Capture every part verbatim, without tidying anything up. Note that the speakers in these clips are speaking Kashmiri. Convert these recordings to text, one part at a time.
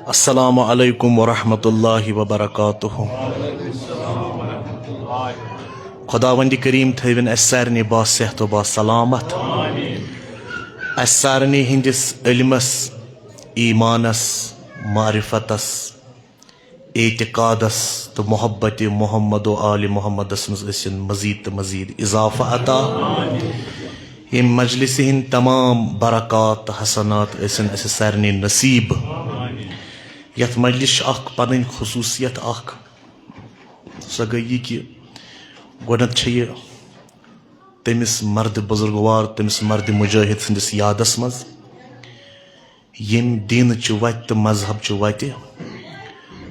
السلام علیکم ورحمۃ اللہ وبرکاتہ۔ خداوند کریم تھٲوِن اسہِ سارنٕے باصحت و باسلامت۔ اسہِ سارنٕے ہٕنٛدِس علمس، ایمانس، معرفتس، اعتقادس تہٕ محبت محمد و آل محمدس منٛز ٲسِن مزید تہٕ مزید اضافہٕ عطا۔ ییٚمہِ مجلسہِ ہٕنٛدۍ تمام برکات تہٕ حسنات ٲسِن اسہِ سارنٕے نصیب۔ یتھ مجلس چھِ اکھ پنٕنۍ خصوصیت اکھ، سۄ گٔے یہِ کہِ گۄڈنٮ۪تھ چھےٚ یہِ تٔمِس مرد بزرگوار، تٔمِس مرد مجاہد سٕنٛدِس یادس منٛز، ییٚمۍ دینٕچہِ وتہِ تہٕ مذہبچہِ وتہِ،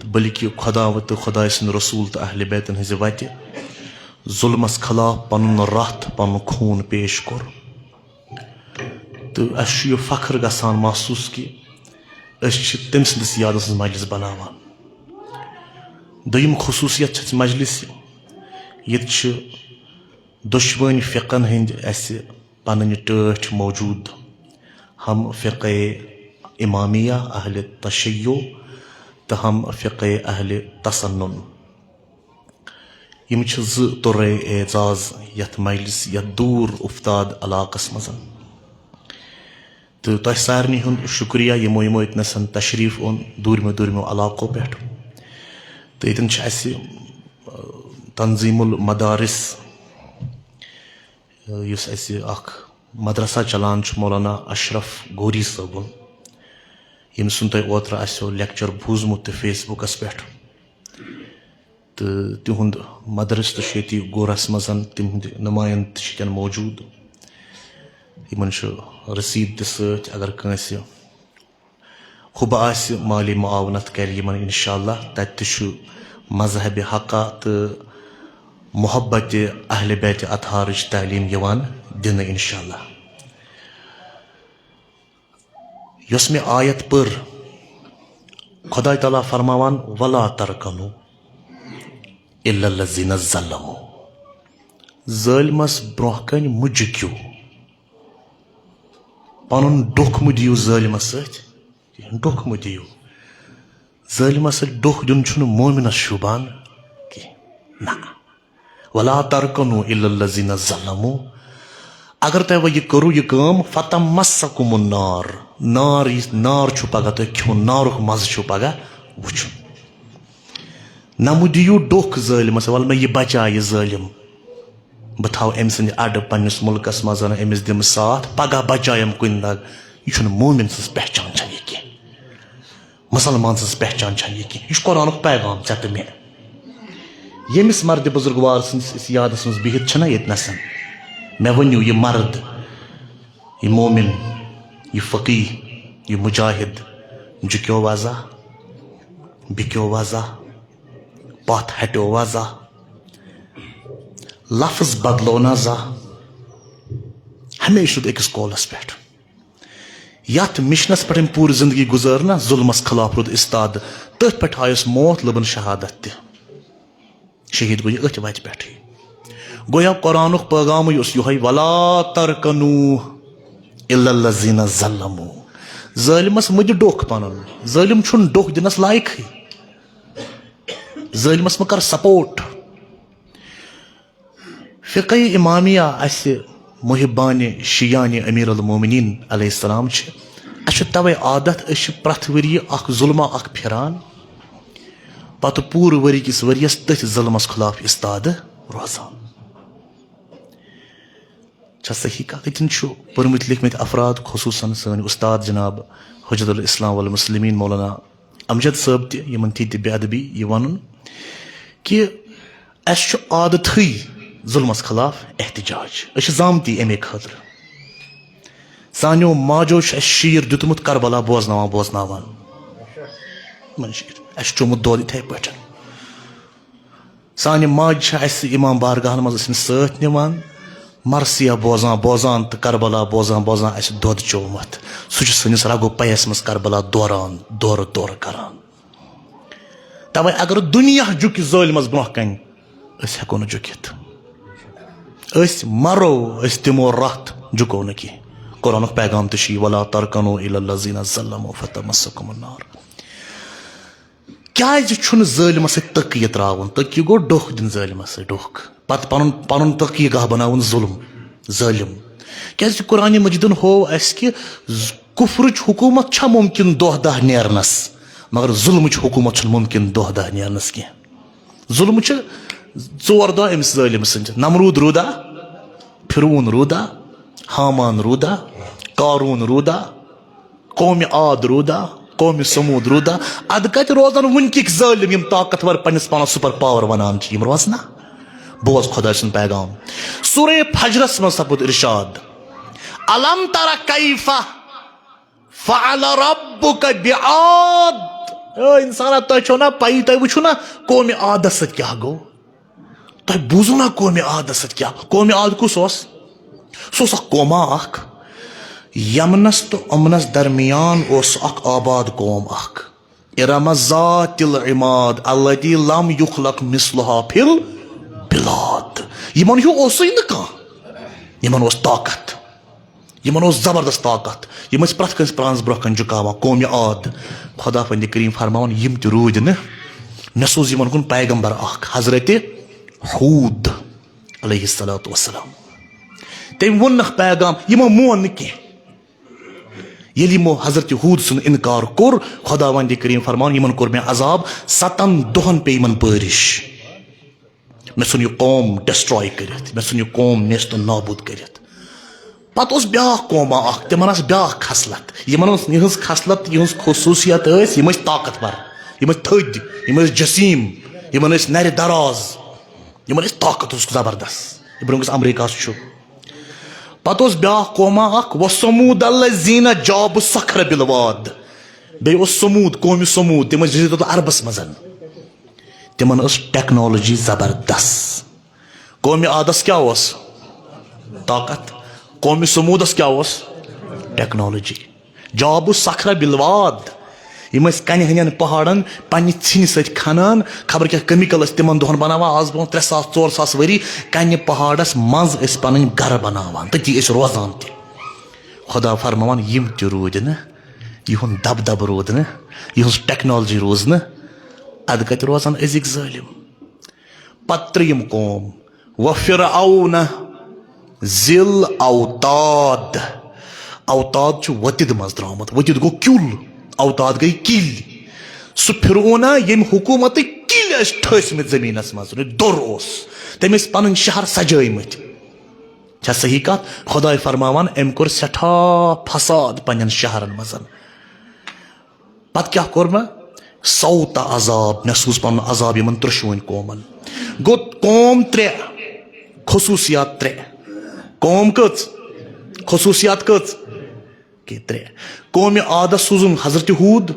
بلکہِ خداوند تہٕ خدایہِ سٕنٛدِ رسول تہٕ اہل بیتن ہٕنٛزِ وتہِ ظلمس خلاف پنُن رتھ، پنُن خوٗن پیش کوٚر۔ تہٕ اسہِ چھُ یہِ فخر گژھان محسوس کہِ أسۍ چھِ تٔمۍ سٕنٛدِس یادس منٛز مجلس بناوان۔ دوٚیِم خصوٗصیت چھِ اَتھ مجلسہِ، ییٚتہِ چھِ دۄشوٕنۍ فقن ہٕنٛدۍ اَسہِ پنٕنۍ ٹٲٹھۍ موجود، ہم فقہ امامیہ اہل تشیع تہٕ ہم فقہ اہل تسنن۔ یِم چھِ زٕ تُرے اعزاز یتھ مجلس، یتھ دوٗر افتاد علاقس منٛز۔ تہٕ تۄہہِ سارنٕے ہُنٛد شُکریہ، یِمو یِمو ییٚتنَس تشریٖف اوٚن دوٗرمیو دوٗرمیو علاقو پٮ۪ٹھ۔ تہٕ ییٚتٮ۪ن چھِ اَسہِ، آ، تنظیٖم المدارس، آ، یُس اَسہِ اَکھ مدرسہ چلان چھُ، مولانا اشرف گوری صٲبُن، ییٚمہِ سُنٛد تۄہہِ اوترٕ آسیو لیکچر بوٗزمُت تہِ فیس بُکَس پٮ۪ٹھ۔ تہٕ تِہُنٛد مدرسہٕ تہِ چھُ ییٚتی گورَس منٛز، تِہُنٛدِ نُمایَنٛدٕ تہِ چھِ ییٚتٮ۪ن موجوٗد۔ یِمَن چھُ رسیٖد تہِ سۭتۍ، اگر کٲنٛسہِ حُبہٕ آسہِ مالی معاونت، کَرِ یِمَن اِنشاءاللہ۔ تَتہِ تہِ چھُ مذہبِ حقہ تہٕ محبتِ اہلِ بیتِ اطہارٕچ تعلیٖم یِوان دِنہٕ اِنشاءاللہ۔ یۄس مےٚ آیت پٔر، خۄداے تعالیٰ فرماوان، "ولا ترکنو الا الذین ظلموا"، ظٲلمس برونٛہہ کنہِ مہٕ جُکِو، پنُن ڈوکھ مہٕ دِیِو ظٲلمس سۭتۍ کینٛہہ، ڈوکھ مہٕ دِیِو۔ ظٲلمس سۭتۍ ڈوکھ دیُن چھُنہٕ مومنس شوٗبان کینٛہہ، نہ۔ "ولا ترکنو الا الذین ظلموا"، اگر تۄہہِ وۄنۍ یہِ کٔرٕو یہِ کٲم، "فتمسکم النار"، نار، یہِ نار چھُ پگاہ تۄہہِ کھیوٚن، نارُک مزٕ چھُ پگاہ وٕچھُن۔ نہ مہٕ دِیِو ڈوکھ ظٲلمس، "ولہٕ مےٚ یہِ بچایہِ ظٲلم، بہٕ تھاوٕ أمۍ سٕنٛدِ اڈٕ پننِس مُلکس منٛز، أمِس دِمہٕ ساتھ، پگاہ بچایم کُنہِ دۄہ"۔ یہِ چھُنہٕ مومن سٕنٛز پہچان، چھنہٕ یہِ کینٛہہ۔ مسلمان سٕنٛز پہچان چھنہٕ یہِ کینٛہہ۔ یہِ چھُ قرآنُک پیغام ژےٚ تہٕ مےٚ۔ ییٚمِس مردِ بزرگوار سٕنٛدِس أسۍ یادس منٛز بِہِتھ چھِنہ ییٚتہِ نسن، مےٚ ؤنِو، یہِ مرد، یہِ مومن، یہِ فقی، یہِ مجاہد، جُکیو وضع، بِکیو وضع، پتھ ہٹیو وضع، لفظ بدلو نہ زانٛہہ، ہمیشہِ روٗد أکِس قولس پٮ۪ٹھ۔ یتھ مشنس پٮ۪ٹھ أمۍ پوٗرٕ زندگی گُزٲر نہ، ظلمس خلاف روٗد استاد، تٔتھۍ پٮ۪ٹھ آیس موت، لٔبٕن شہادت تہِ۔ شہید گوٚو یہِ أتھۍ وتہِ پٮ۪ٹھٕے۔ گویا قرآنُک پیغامٕے اوس یِہوٚے، "ولا ترکنو الا الذین ظلموا"۔ ظٲلمس مہٕ دِ ڈوکھ پنُن، ظٲلم چھُنہٕ ڈوکھ دِنس لایقٕے۔ ظٲلمس مہٕ کر سپورٹ۔ فقہ امامیہ اسہِ محبان شیعان امیر المومنین علیہ السلام چھِ، اسہِ چھُ توے عادت، أسۍ چھِ پرٛٮ۪تھ ؤریہِ اکھ ظلمہ اکھ پھران، پتہٕ پوٗرٕ ؤری کِس ؤریَس تٔتھۍ ظلمس خلاف استادٕ روزان۔ چھا صحیح کتھ؟ أتٮ۪ن چھُ پٔرمٕتۍ لیکھمٕتۍ افراد، خصوٗصاً سٲنۍ استاد جناب حجت الاسلام والمسلمین مولانا امجد صٲب تہِ، یِمن تہِ تہِ بے ادبی یہِ ونُن کہِ اسہِ چھُ عادتھٕے ظلمس خلاف احتجاج، أسۍ چھِ زامتی امے خٲطرٕ۔ سانیو ماجو چھُ اسہِ شیٖر دیُتمُت کربلا بوزناوان بوزناوان۔ یِمن شیٖر، اسہِ چھُ چومُت دۄد یِتھے پٲٹھۍ۔ سانہِ ماجہِ چھِ اسہِ امام بارگاہن منٛز ٲسمٕتۍ سۭتۍ نِوان، مرثیہ بوزان بوزان تہٕ کربلا بوزان بوزان اسہِ دۄد چومُت۔ سُہ چھُ سٲنِس رگو پیس منٛز کربلا دوران، دورٕ دورٕ کران۔ توے اگر دُنیا جُکہِ ظٲلمس برونٛہہ کنہِ، أسۍ ہیٚکو نہٕ جُکِتھ۔ أسۍ مرو، أسۍ دِمو رتھ، جُکو نہٕ کینٛہہ۔ قرآنُک پیغام تہِ چھُ یی، "ولا ترکنوا الی الذین ظلموا فتمسکم النار۔" کیازِ چھُنہٕ ظٲلمس سۭتۍ تقیہِ تراوُن؟ تقیہِ گوٚو ڈوکھ دیُن ظٲلمس سۭتۍ، ڈوکھ۔ پتہٕ پنُن، پنُن تقیہِ گاہ بناوُن ظلم، ظٲلم۔ کیازِ قرآن مجیدن ہوو اسہِ کہِ ز-، کفرٕچ حکومت چھا ممکن دۄہ دہ نیرنس، مگر ظلمٕچ حکومت چھُنہٕ ممکن دۄہ دہ نیرنس کینٛہہ۔ ظلم چھِ ژور دۄہ أمِس ظٲلم سٕنٛدۍ۔ نمرود روٗدا، فرعون روٗدا، ہامان روٗدا، قارون روٗدا، قوم عاد روٗدا، قوم ثمود روٗدا۔ ادٕ کتہِ روزن وٕنکِکۍ ظٲلم، یِم طاقتور پننِس پانس سپر پاور ونان چھِ؟ یِم روزنا؟ بوز خۄداے سُنٛد پیغام۔ سورہ فجرس منٛز سپُد ارشاد، الم تر کیف فعل ربک بعاد۔ اے انسانا، تۄہہِ چھو نا پَیی، تۄہہِ وٕچھِو نا قومِ عادس سۭتۍ کیٛاہ گوٚو؟ تۄہہِ بوٗزُو نا قومِ عادس سۭتۍ کیٛاہ؟ قومِ عاد کُس اوس؟ سُہ اوس اکھ قوما اکھ، یمنس تہٕ امنس درمیان اوس سُہ اکھ آباد قوم اکھ۔ ارم ذات العماد التی لم یخلق مثلها فی البلاد۔ یِمن ہیوٗ اوسُے نہٕ کانٛہہ۔ یِمن اوس طاقت۔ یِمن اوس زبردست طاقت۔ یِم ٲسۍ پرٛٮ۪تھ کٲنٛسہِ پرٛانس برٛونٛہہ کنہِ جُکاوان، قومِ عاد۔ خۄداوندِ کریم فرماوان، یِم تہِ روٗدۍ نہٕ، مےٚ سوٗز یِمن کُن پیغمبر اکھ، حضرت ہود علیہ الصلوۃ والسلام۔ تٔمۍ ووٚننکھ پیغام، یِمو مون نہٕ کینٛہہ۔ ییٚلہِ یِمو حضرت ہود سُنٛد انکار کوٚر، خۄداوندِ کریم فرماوان، یِمن کوٚر مےٚ عذاب، ستن دۄہن پیٚیہِ یِمن بٲرِش۔ مےٚ ژھُن یہِ قوم ڈسٹراے کٔرِتھ، مےٚ ژھُن یہِ قوم نیست و نابود کٔرِتھ۔ پتہٕ اوس بیٛاکھ قوما اکھ، تِمن ٲس بیٛاکھ خصلت۔ یِمن ٲس، یِہٕنٛز خصلت، یِہٕنٛز خصوٗصیت ٲس، یِم ٲسۍ طاقتور، یِم ٲسۍ تھٔدۍ، یِم ٲسۍ جسیٖم، یِمن ٲسۍ نرِ دراز، یِمن ٲسۍ طاقت اوسُکھ زبردست۔ یہِ برونٛہہ کُس امریکہس چھُ۔ پتہٕ اوس بیٛاکھ قوما اکھ، وثمود الذین جابوا الصخر بالواد۔ بیٚیہِ اوس ثمود، قومِ ثمود، تِم ٲسۍ جزیرۃ العربس منٛز۔ تِمن ٲس ٹیکنالوجی زبردست۔ قومِ عادس کیٛاہ اوس؟ طاقت۔ قومِ ثمودس کیٛاہ اوس؟ ٹیکنالوجی۔ جابوا الصخر بالواد۔ یِم ٲسۍ کنہِ ہٕنٛدٮ۪ن پہاڑن پننہِ ژھِنہِ سۭتۍ کھنان، خبر کیٛاہ کیمیکل ٲسۍ تِمن دۄہن بناوان۔ آز برونٛہہ ترٛےٚ ساس، ژور ساس ؤری کنہِ پہاڑس منٛز ٲسۍ پنٕنۍ گرٕ بناوان، تٔتی ٲسۍ روزان تہِ۔ خۄدا فرماوان، یِم تہِ روٗدۍ نہٕ، یِہُنٛد دبدبہٕ روٗد نہٕ، یِہٕنٛز ٹیکنالوجی روٗز نہٕ، ادٕ کتہِ روزن أزِکۍ ظٲلم؟ پتہٕ ترٛیٚیِم قوم، وفرعون ذی الاوتاد۔ اوتاد چھُ وتِد منٛز درٛامُت، وتِد گوٚو کیُل، اوتاد گٔے کِلۍ۔ سُہ فرعونا، ییٚمۍ حکوٗمتٕکۍ کِلۍ ٲسۍ ٹھٲسۍ مٕتۍ زٔمیٖنس منٛز، یعنی دوٚر اوس، تٔمۍ ٲسۍ پنٕنۍ شہر سجٲوۍ مٕتۍ۔ چھا صحیح کتھ؟ خۄداے فرماوان، أمۍ کوٚر سٮ۪ٹھاہ فساد پننٮ۪ن شہرن منٛز۔ پتہٕ کیٛاہ کوٚر مےٚ؟ سوت عذاب، مےٚ سوٗز پنُن عذاب یِمن ترٛشوٕنۍ قومن۔ گوٚو قوم ترٛےٚ، خصوٗصیات ترٛےٚ۔ قوم کٔژ؟ خصوٗصیات کٔژ؟ گٔے ترٛےٚ۔ قومِ عادس سوٗزُن حضرت ہود،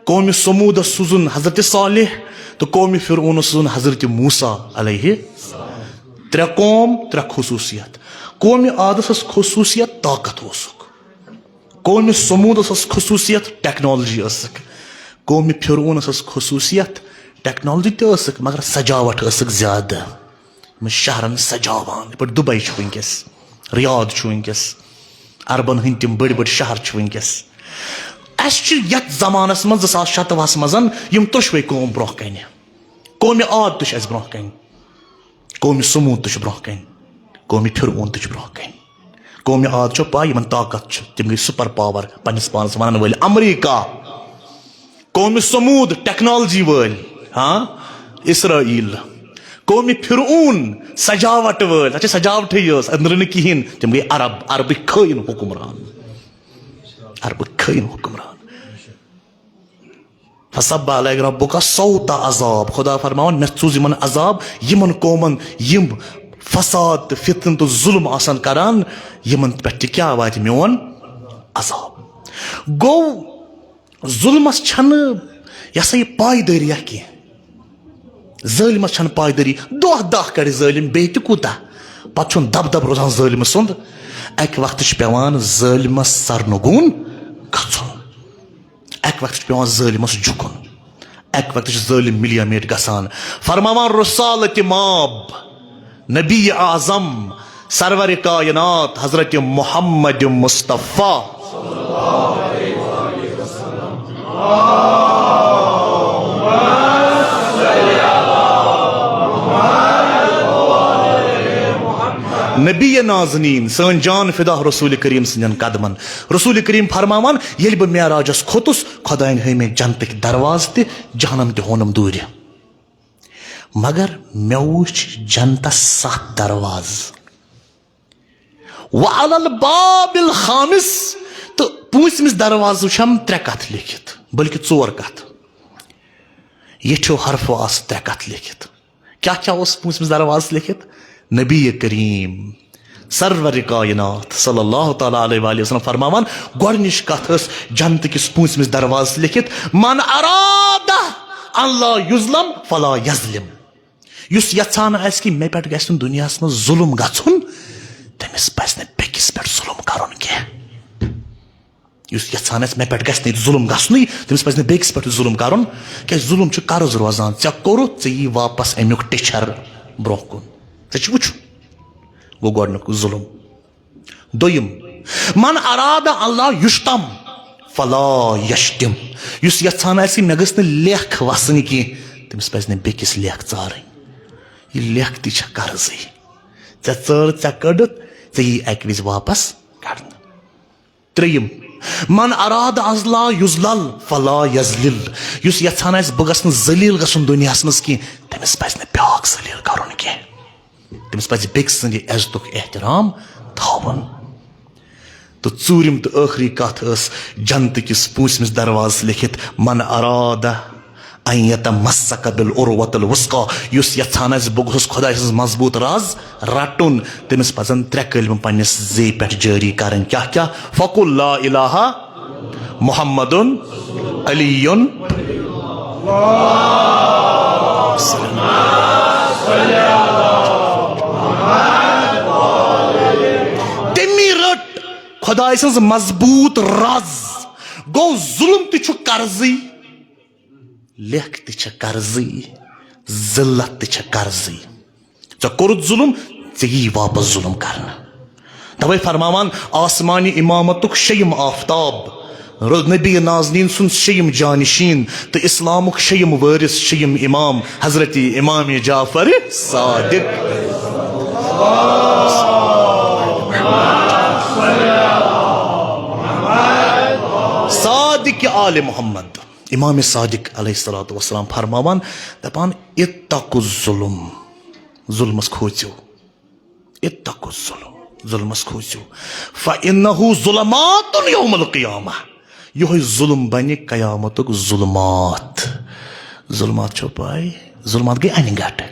قومِ ثمودس سوٗزُن حضرت صالح، تہٕ قومِ فرعونس سوٗزُن حضرت موسیٰ علیہ۔ ترٛےٚ قوم، ترٛےٚ خصوٗصیت۔ قومِ عادس ٲس خصوٗصیت طاقت اوسُکھ۔ قومِ ثمودس ٲس خصوٗصیت ٹیکنالوجی ٲسٕکھ۔ قومِ فرعونس ٲس خصوٗصیت ٹیکنالوجی تہِ ٲسٕکھ، مگر سجاوٹ ٲسٕکھ زیادٕ۔ یِم ٲسۍ شہرن سجاوان، یِتھ پٲٹھۍ دُبے چھُ وٕنکیٚس، ریاض چھُ وٕنکیٚس، عربن ہٕنٛدۍ تِم بٔڑۍ بٔڑۍ شہر چھِ وٕنکیٚس۔ اَسہِ چھِ یَتھ زمانس منٛز، زٕ ساس شَتوُہس منٛز، یِم ترٛوشوے قوم برونٛہہ کنہِ۔ قومِ عاد تہِ چھِ اَسہِ برونٛہہ کنہِ۔ قومِ ثمود تہِ چھُ برونٛہہ کنہِ، قومِ فرعون تہِ چھُ برونٛہہ کنہِ۔ قومِ عاد چھو پاے، یِمن طاقت چھِ، تِم گٔے سپر پاور، پننِس پانس ونن وٲلۍ امریکہ۔ قومِ ثمود ٹیکنالوجی وٲلۍ، ہاں، اسرائیل۔ قومِ فرعون سجاوٹ وٲلۍ، تتھ چھِ سجاوٹھٕے یٲژ، أنٛدرٕ نہٕ کِہیٖنۍ، تِم گٔے عرب، عربٕکۍ کھٲیِن حکمران، عربٕکۍ کھٲیِن حکمران۔ فصب علیک ربک سوط عذاب۔ خدا فرماوان، مےٚ سوٗز یِمن عذاب، یِمن قومن یِم فساد تہٕ فتنہٕ تہٕ ظلم آسن کران، یِمن پٮ۪ٹھ تہِ کیٛاہ واتہِ؟ میون عذاب۔ گوٚو، ظلمس چھنہٕ، یہِ ہسا یہِ، پایدٲری کینٛہہ۔ ظٲلمس چھنہٕ پایدٲری۔ دۄہ دَہ کرِ ظٲلم، بیٚیہِ تہِ کوٗتاہ؟ پتہٕ چھُنہٕ دب دب روزان ظٲلمہٕ سُنٛد۔ اکہِ وقتہٕ چھُ پٮ۪وان ظٲلمس سرنگوٗن گژھُن۔ اکہِ وقتہٕ چھُ پٮ۪وان ظٲلمس جُکُن۔ اکہِ وقتہٕ چھُ ظٲلم ملیا میٹ گژھان۔ فرماوان رسالت ماب، نبی اعظم، سرور کائنات حضرت محمد مصطفیٰ۔ نبی نازنین، سٲنۍ جان فدا رسول کریم سٕنٛدٮ۪ن قدمن۔ رسول کریم فرماوان، ییٚلہِ بہٕ معراجس کھوٚتُس، خۄدایَن ہٲوۍ مےٚ جنتٕکۍ دروازٕ تہِ، جہنم تہِ ہونم دوٗرِ۔ مگر مےٚ وُچھ جنتس ستھ دروازٕ۔ وعلی الباب الخامس، تہٕ پوٗنٛژمِس دروازس وُچھم ترٛےٚ کتھ لیکھِتھ، بلکہِ ژور کتھ۔ ییٚٹھیو حرفو آسہٕ ترٛےٚ کتھ لیکھِتھ۔ کیٛاہ کیٛاہ اوس پوٗنٛژمِس دروازس لیکھِتھ؟ نبی کریم سرور کائنات صلی اللہ تعالیٰ علیہ وآلہ وسلم فرماوان، گۄڈٕنِچ کتھ ٲس جنتہٕ کِس پوٗنٛژمِس دروازس لیکھِتھ، من اراد ان لا یظلم فلا یظلم۔ یُس یژھان آسہِ کہِ مےٚ پٮ۪ٹھ گژھِ نہٕ دُنیاہَس منٛز ظُلم گژھُن، تٔمِس پَزِ نہٕ بیٚکِس پٮ۪ٹھ ظُلم کَرُن کینٛہہ۔ یُس یژھان آسہِ مےٚ پٮ۪ٹھ گژھِ نہٕ ظُلم گژھنُے، تٔمِس پَزِ نہٕ بیٚکِس پٮ۪ٹھ ظُلم کَرُن، کیٛازِ ظُلم چھُ قرض روزان۔ ژےٚ کوٚرُتھ، ژےٚ یی واپس اَمیُک ٹِچھر برٛونٛہہ کُن۔ ژےٚ چھُ وٕچھُن، گوٚو گۄڈٕنیُک ظُلم۔ دوٚیِم، من اراد اللہ یشتم فلا یشتم۔ یُس یژھان آسہِ مےٚ گٔژھ نہٕ لیکھ وسٕنۍ کینٛہہ، تٔمِس پزِ نہٕ بیٚکِس لیکھ ژارٕنۍ۔ یہِ لیکھ تہِ چھےٚ قرضٕے۔ ژےٚ ژٲر، ژےٚ کٔڑٕتھ، ژےٚ یی اکہِ وِزِ واپس کڑنہٕ۔ ترٛیٚیِم، من اراد اللہ یذلل فلا یذلل۔ یُس یژھان آسہِ بہٕ گژھٕ نہٕ ذلیل گژھُن دُنیاہس منٛز کینٛہہ، تٔمِس پزِ نہٕ بیٛاکھ ذلیل کرُن کینٛہہ۔ تٔمِس پزِ بیٚکہِ سٕنٛدِ عزتُک احترام تھاوُن۔ تہٕ ژوٗرِم تہٕ ٲخری کتھ ٲس جنتہٕ کِس پوٗنٛژمِس دروازس لیکھِتھ، من اراد ان یتمسک بالعروۃ الوثقی، یُس یژھان آسہِ بہٕ گوٚژھُس خۄداے سٕنٛز مضبوٗط راز رٹُن، تٔمِس پزن ترٛےٚ کلمہٕ پننِس زیٚیہِ پٮ۪ٹھ جٲری کرٕنۍ۔ کیٛاہ کیٛاہ؟ فقل لا الہ محمد علی۔ تٔمی رٔٹ خۄداے سٕنٛز مضبوٗط رز۔ گوٚو، ظُلم تہِ چھُ قرضٕے، لیکھ تہِ چھےٚ قرضٕے، ذلت تہِ چھےٚ قرضٕے۔ ژےٚ کوٚرُتھ ظُلم، ژےٚ یی واپس ظُلم کرنہٕ۔ توے فرماوان، آسمانی امامتُک شیٚیِم آفتاب، رو-، نبی نازنین سُنٛد شیٚیِم جانشین تہٕ اسلامُک شیٚیِم وٲرث، شیٚیِم امام حضرت امام جعفر صادق۔ صادق آل محمد۔ امام صادق علیہ الصلوۃ والسلام فرماوان، دپان، اتقوا الظلم، ظُلمس کھوژِو، اتقوا الظلم، ظُلمس کھوژِو، فانہ ظلمات یوم القیامہ، یہوے ظُلم بنہِ قیامتُک ظُلمات۔ ظُلمات چھو پاے؟ ظُلمات گٔے انہِ گٹہٕ۔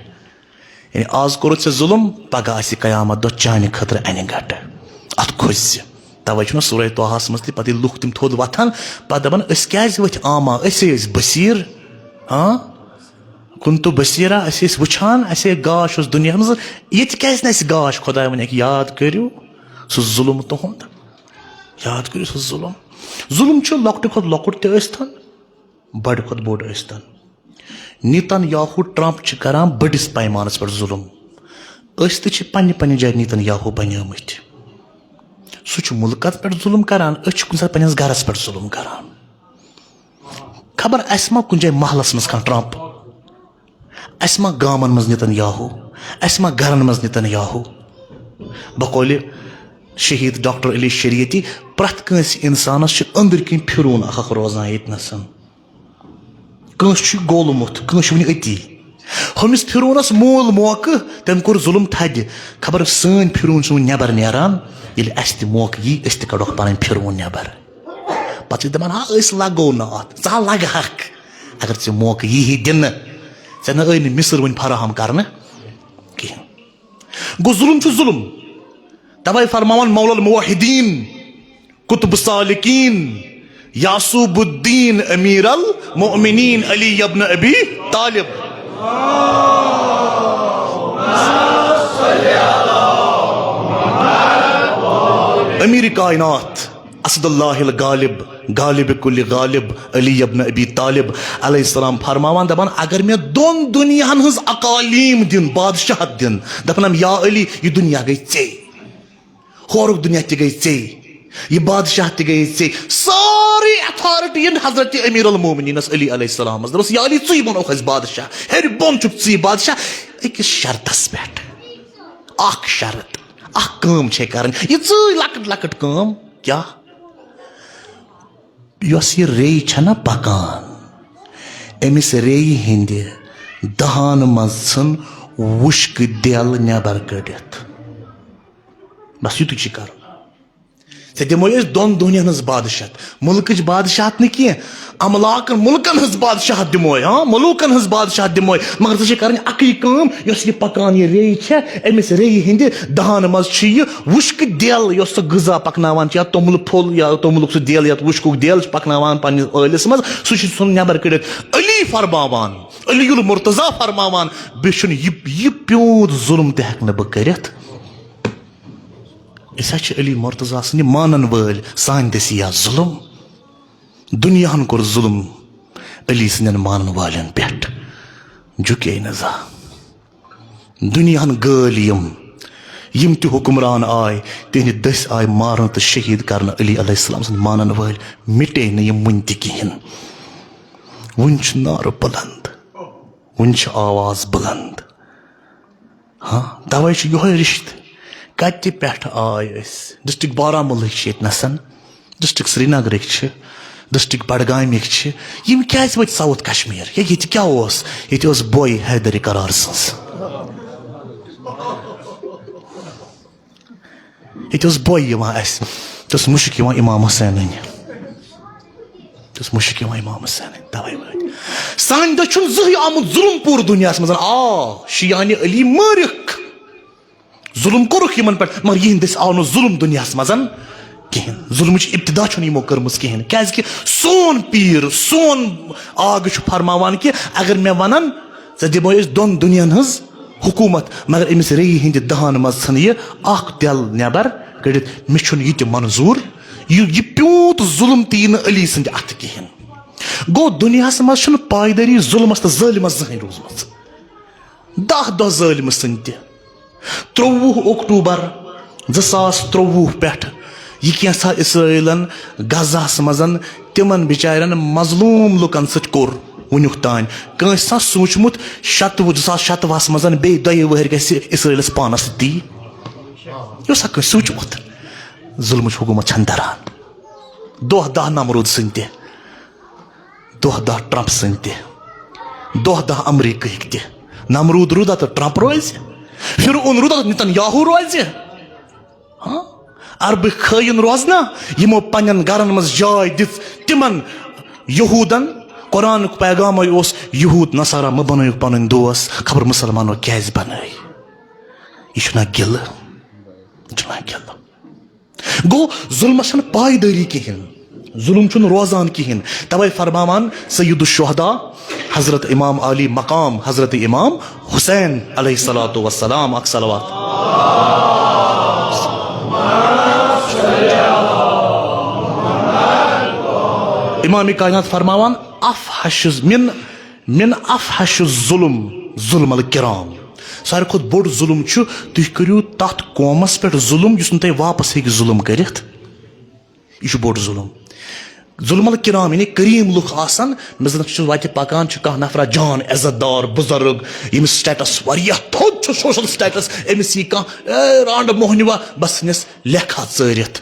یعنی آز کوٚرُتھ ژےٚ ظُلم، پگاہ آسہِ قیامت دۄہ چانہِ خٲطرٕ انہِ گٹہٕ۔ اتھ کھوژِ زِ۔ توے چھُنہ سورہ طٰہاہس منٛز تہِ پتہٕ ییٚلہِ لُکھ تِم تھوٚد وۄتھان، پتہٕ دپان، أسۍ کیازِ ؤتھۍ عامہ؟ أسے ٲسۍ بصیٖر۔ ہاں، کنت بصیرا، أسۍ ٲسۍ وٕچھان، اسے گاش اوس دُنیاہس منٛز۔ ییٚتہِ کیازِ نہٕ اسہِ گاش؟ خۄداے وَنہِ، یاد کٔرِو سُہ ظُلم تُہُنٛد، یاد کٔرِو سُہ ظُلم۔ ظُلم چھُ لۄکٹہِ کھۄتہٕ لۄکُٹ تہِ ٲسۍتن، بڑِ کھۄتہٕ بوٚڑ ٲسۍتن۔ نیتن یاہو ٹرمپ چھِ کران بٔڑِس پیمانس پٮ۪ٹھ ظُلم۔ أسۍ تہِ چھِ پننہِ پننہِ جایہِ نیتن یاہو بنیمٕتۍ۔ سُہ چھُ مُلکس پٮ۪ٹھ ظُلم کران، أسۍ چھِ کُنہِ ساتہٕ پننِس گرس پٮ۪ٹھ ظُلم کران۔ خبر اسہِ ما کُنہِ جایہِ محلس منٛز کانٛہہ ٹرمپ؟ اسہِ ما گامن منٛز نیتن یاہو؟ اسہِ ما گرن منٛز نیتن یاہو؟ بقولِ شہید ڈاکٹر علی شریعتی، پرٛٮ۪تھ کٲنٛسہِ انسانس چھُ أنٛدرۍ کِنۍ پھرون اکھ اکھ روزان ییٚتہِ نسن۔ کٲنٛسہِ چھُ گولمُت، کٲنٛسہِ چھُ وُنہِ أتی۔ ہُمِس پھرونس مول موقعہٕ، تٔمۍ کوٚر ظُلم تھدِ۔ خبر سٲنۍ پھرون چھُنہٕ وُنہِ نٮ۪بر نیران، ییٚلہِ اسہِ تہِ موقعہٕ یی، أسۍ تہِ کڑوکھ پنٕنۍ پھرون نٮ۪بر۔ پتہٕ چھِ دپان، ہا، أسۍ لگو نہٕ اتھ، ژٕ ہا لگہٕ ہکھ۔ اگر ژےٚ موقعہٕ یی ہے دِنہٕ، ژےٚ نہ ٲے نہٕ مِصر وُنہِ فراہم کرنہٕ کِہیٖنۍ۔ گوٚو، ظُلم چھُ ظُلم۔ توے فرماوان مولا الموحدین، قطب سالکین، یعصوب الدین، امیر المؤمنین علی ابن ابی طالب، امیر کائنات، اسد اللہ الغالب، غالب کل غالب، علی ابن ابی طالب علیہ السلام فرماوان، دپان، اگر مےٚ دۄن دُنیاہن ہٕنٛز اقالیم دِن، بادشاہت دِن، دپنم، یا علی، یہِ دُنیا گٔے ژے۔ ہورُک دُنیا تہِ گٔے ژے، یہِ بادشاہ تہِ گٔے ژے، سٲرٕے اتھارٹی یِن حضرت امیر المومنینس علی علیہ السلامس۔ دوٚپُس، یا علی، ژٕے بنووُکھ اَسہِ بادشاہ، ہیٚرِ بۄن چھُکھ ژٕے بادشاہ، أکِس شرطس پٮ۪ٹھ۔ اکھ شرط، اکھ کٲم چھے کرٕنۍ، یہِ ژٕے لۄکٕٹ لۄکٕٹ کٲم۔ کیٛاہ؟ یۄس یہِ ریٚیہِ چھےٚ نا پکان، أمِس ریٚیہِ ہٕنٛدِ دہانہٕ منٛز ژھٕن وُشکہٕ دٮ۪ل نٮ۪بر کٔڑِتھ۔ بس یِتُے چھُ کرُن۔ ژےٚ دِموے أسۍ دۄن دُنیاہن ہٕنٛز بادشاہت، مُلکٕچ بادشاہت نہٕ کینٛہہ، املاکن، مُلکن ہٕنٛز بادشاہت دِموے، ہاں، مُلوکن ہٕنٛز بادشاہت دِموے، مگر ژےٚ چھےٚ کرٕنۍ اکٕے کٲم، یۄس یہِ پکان یہِ ریٚیہِ چھےٚ، أمِس ریٚیہِ ہٕنٛدِ دہانہٕ منٛز چھُ یہِ وُشکہٕ دٮ۪ل، یۄس سۄ غذا پکناوان چھِ، یا توٚملہٕ پھوٚل، یا توٚملُک سُہ دٮ۪ل، یتھ وُشکُک دٮ۪ل چھِ پکناوان پننِس ٲلِس منٛز، سُہ چھُ ژھُن نٮ۪بر کٔڑِتھ۔ علی فرماوان، علی المرتضی فرماوان، بیٚیہِ چھُنہٕ یہِ، یہِ پیوٗنت ظلم تہِ ہٮ۪کہٕ نہٕ بہٕ کٔرِتھ۔ أسۍ حظ چھِ علی مرتضی سٕنٛدِ مانن وٲلۍ، سانہِ دٔسۍ یا ظلم۔ دُنیاہن کوٚر ظلم علی سٕنٛدٮ۪ن مانن والٮ۪ن پٮ۪ٹھ، جُکے نہٕ زانٛہہ۔ دُنیاہن گٲلۍ یِم، یِم تہِ حُکمران آے، تِہنٛدِ دٔسۍ آے مارنہٕ تہٕ شہیٖد کرنہٕ علی علیہ السلام سٕنٛدۍ مانن وٲلۍ، مِٹے نہٕ یِم وُنہِ تہِ کِہیٖنۍ۔ وُنہِ چھُ نعرٕ بُلند، وُنہِ چھِ آواز بُلند۔ ہاں، توے چھُ یِہوٚے رِشتہٕ۔ کتہِ پٮ۪ٹھ آے أسۍ؟ ڈسٹرکٹ بارہمولہٕکۍ چھِ ییٚتہِ نسن، ڈسٹرکٹ سرینگرٕکۍ چھِ، ڈسٹرکٹ بڈگامٕکۍ چھِ۔ یِم کیازِ وٲتۍ ساوُتھ کشمیر؟ ہے، ییٚتہِ کیٛاہ اوس؟ ییٚتہِ اوس بوے حیدر قرار سٕنٛز۔ ییٚتہِ اوس بوے یِوان اَسہِ، ییٚتہِ اوس مُشُک یِوان امام حسینٕنۍ۔ ییٚتہِ اوس مُشُک یِوان امام حسینٕنۍ، توے وٲتۍ۔ سانہِ دٔسۍ چھُنہٕ زٕہٕے آمُت ظُلم پوٗرٕ دُنیاہَس منٛز۔ آ، شیعانِ علی مٲرِکھ، ظُلم کوٚرُکھ یِمن پٮ۪ٹھ، مگر یِہِنٛدِ دٔسۍ آو نہٕ ظُلم دُنیاہَس منٛز کِہیٖنۍ۔ ظُلمٕچ ابتدا چھُنہٕ یِمو کٔرمٕژ کِہیٖنۍ، کیازِ کہِ سون پیٖر، سون آغہٕ چھُ فرماوان کہِ اگر مےٚ وَنن، ژےٚ دِمو أسۍ دۄن دُنیاہَن ہٕنٛز حکوٗمت، مگر أمِس ریٚیہِ ہٕنٛدِ دہانہٕ منٛز ژھٕنہٕ یہِ اکھ دٮ۪ل نٮ۪بر کٔڑِتھ۔ مےٚ چھُنہٕ یہِ تہِ منظوٗر۔ یہِ، یہِ پیوٗنت ظُلم تہِ یی نہٕ علی سٕنٛدِ اَتھٕ کِہیٖنۍ۔ گوٚو، دُنیاہَس منٛز چھُنہٕ پایدٲری ظُلمَس تہٕ ظٲلمَس زٕہٕنۍ روٗزمٕژ۔ دَہ دۄہ ظٲلمہٕ سٕنٛدۍ تہِ۔ ترٛۆوُہ اکتوبر زٕ ساس ترٛۆوُہ پٮ۪ٹھ یہِ کینٛژھا اسرائیلن غزہس منٛز تِمن بِچارٮ۪ن مظلوم لُکن سۭتۍ کوٚر وُنیُک تام۔ کٲنٛسہِ سا سوٗنٛچمُت شَتوُہ، زٕ ساس شَتوُہس منٛز بیٚیہِ دۄیہِ وٕہٕرۍ گژھِ اسرائیلس پانس سۭتۍ تی؟ یہِ اوسا کٲنٛسہِ سوٗنٛچمُت؟ ظُلمٕچ حکوٗمت چھَنہٕ دَران۔ دۄہ دَہ نمروٗد سٕنٛدۍ تہِ، دۄہ دَہ ٹرمپ سٕنٛدۍ تہِ، دۄہ دَہ امریکہٕکۍ تہِ۔ نمروٗد روٗدا تہٕ ٹرمپ روزِ؟ فرعون روٗدا تہٕ نتن یاہو روزِ؟ ہاں؟ عربٕکۍ خٲیِن روزنا، یِمو پننٮ۪ن گرن منٛز جاے دِژ تِمن یہوٗدن۔ قرآنُک پیغامے اوس، یہوٗد نصارا مہٕ بنٲیِو پنٕنۍ دوس، خبر مُسلمانو کیازِ بنٲے۔ یہِ چھُنہ گِلہٕ؟ یہِ چھُنہ گِلہٕ؟ گوٚو، ظُلمَس چھَنہٕ پایدٲری کِہیٖنۍ، ظُلم چھُنہٕ روزان کِہیٖنۍ۔ توے فرماوان سید الشہداء حضرت امام علی مقام حضرت امام حسین علیہ الصلوۃ والسلام، اکھ صلوات۔ امام کائنات فرماوان، افحش من، من افحش الظلم، ظلم الکرام۔ ساروی کھۄتہٕ بوٚڑ ظُلم چھُ، تُہۍ کٔرِو تَتھ قومَس پٮ۪ٹھ ظُلم یُس نہٕ تۄہہِ واپَس ہیٚکہِ ظُلم کٔرِتھ۔ یہِ چھُ بوٚڑ ظُلم۔ ظُلم الکرام یعنی کریٖم لُکھ آسَن، مےٚ زَن چھُ وَتہِ پَکان، چھُ کانٛہہ نفرا جان عزت دار بُزرگ، ییٚمِس status واریاہ تھوٚد چھُ، social status، أمِس یی کانٛہہ، "اے رانٛڈٕ موہنیوا، بَس نِس لیکھا ژٲرِتھ۔"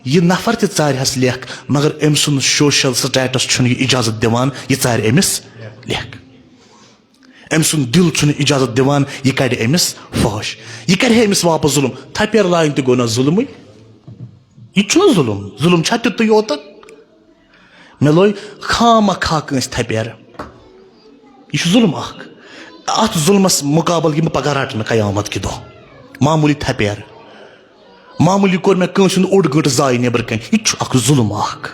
یہِ نفر تہِ ژارِ ہَس لیکھ، مگر أمۍ سُنٛد social status چھُنہٕ یہِ اجازت دِوان یہِ ژارِ أمِس لیکھ۔ أمۍ سُنٛد دِل چھُنہٕ اجازت دِوان یہِ کَڑِ أمِس فحش۔ یہِ کَرِ ہے أمِس واپس ظُلم۔ تھپٮ۪ر لایُن تہِ گوٚو نہ ظُلمٕے؟ یہِ تہِ چھُنہ ظُلم؟ ظُلم چھا تیُتُے یوتن؟ مےٚ لوے خامہ خواہ کٲنٛسہِ تھپٮ۪ر۔ یہِ چھُ ظُلم اکھ۔ اَتھ ظُلمس مُقابل یِمہٕ پگاہ رٹنہٕ قیامت کہِ دۄہ۔ معموٗلی تھپٮ۪ر۔ معموٗلی کوٚر مےٚ کٲنٛسہِ ہُنٛد اوٚڑ گٲنٛٹہٕ ضایع نیٚبرٕ کَنۍ۔ یہِ تہِ چھُ اکھ ظُلم اکھ۔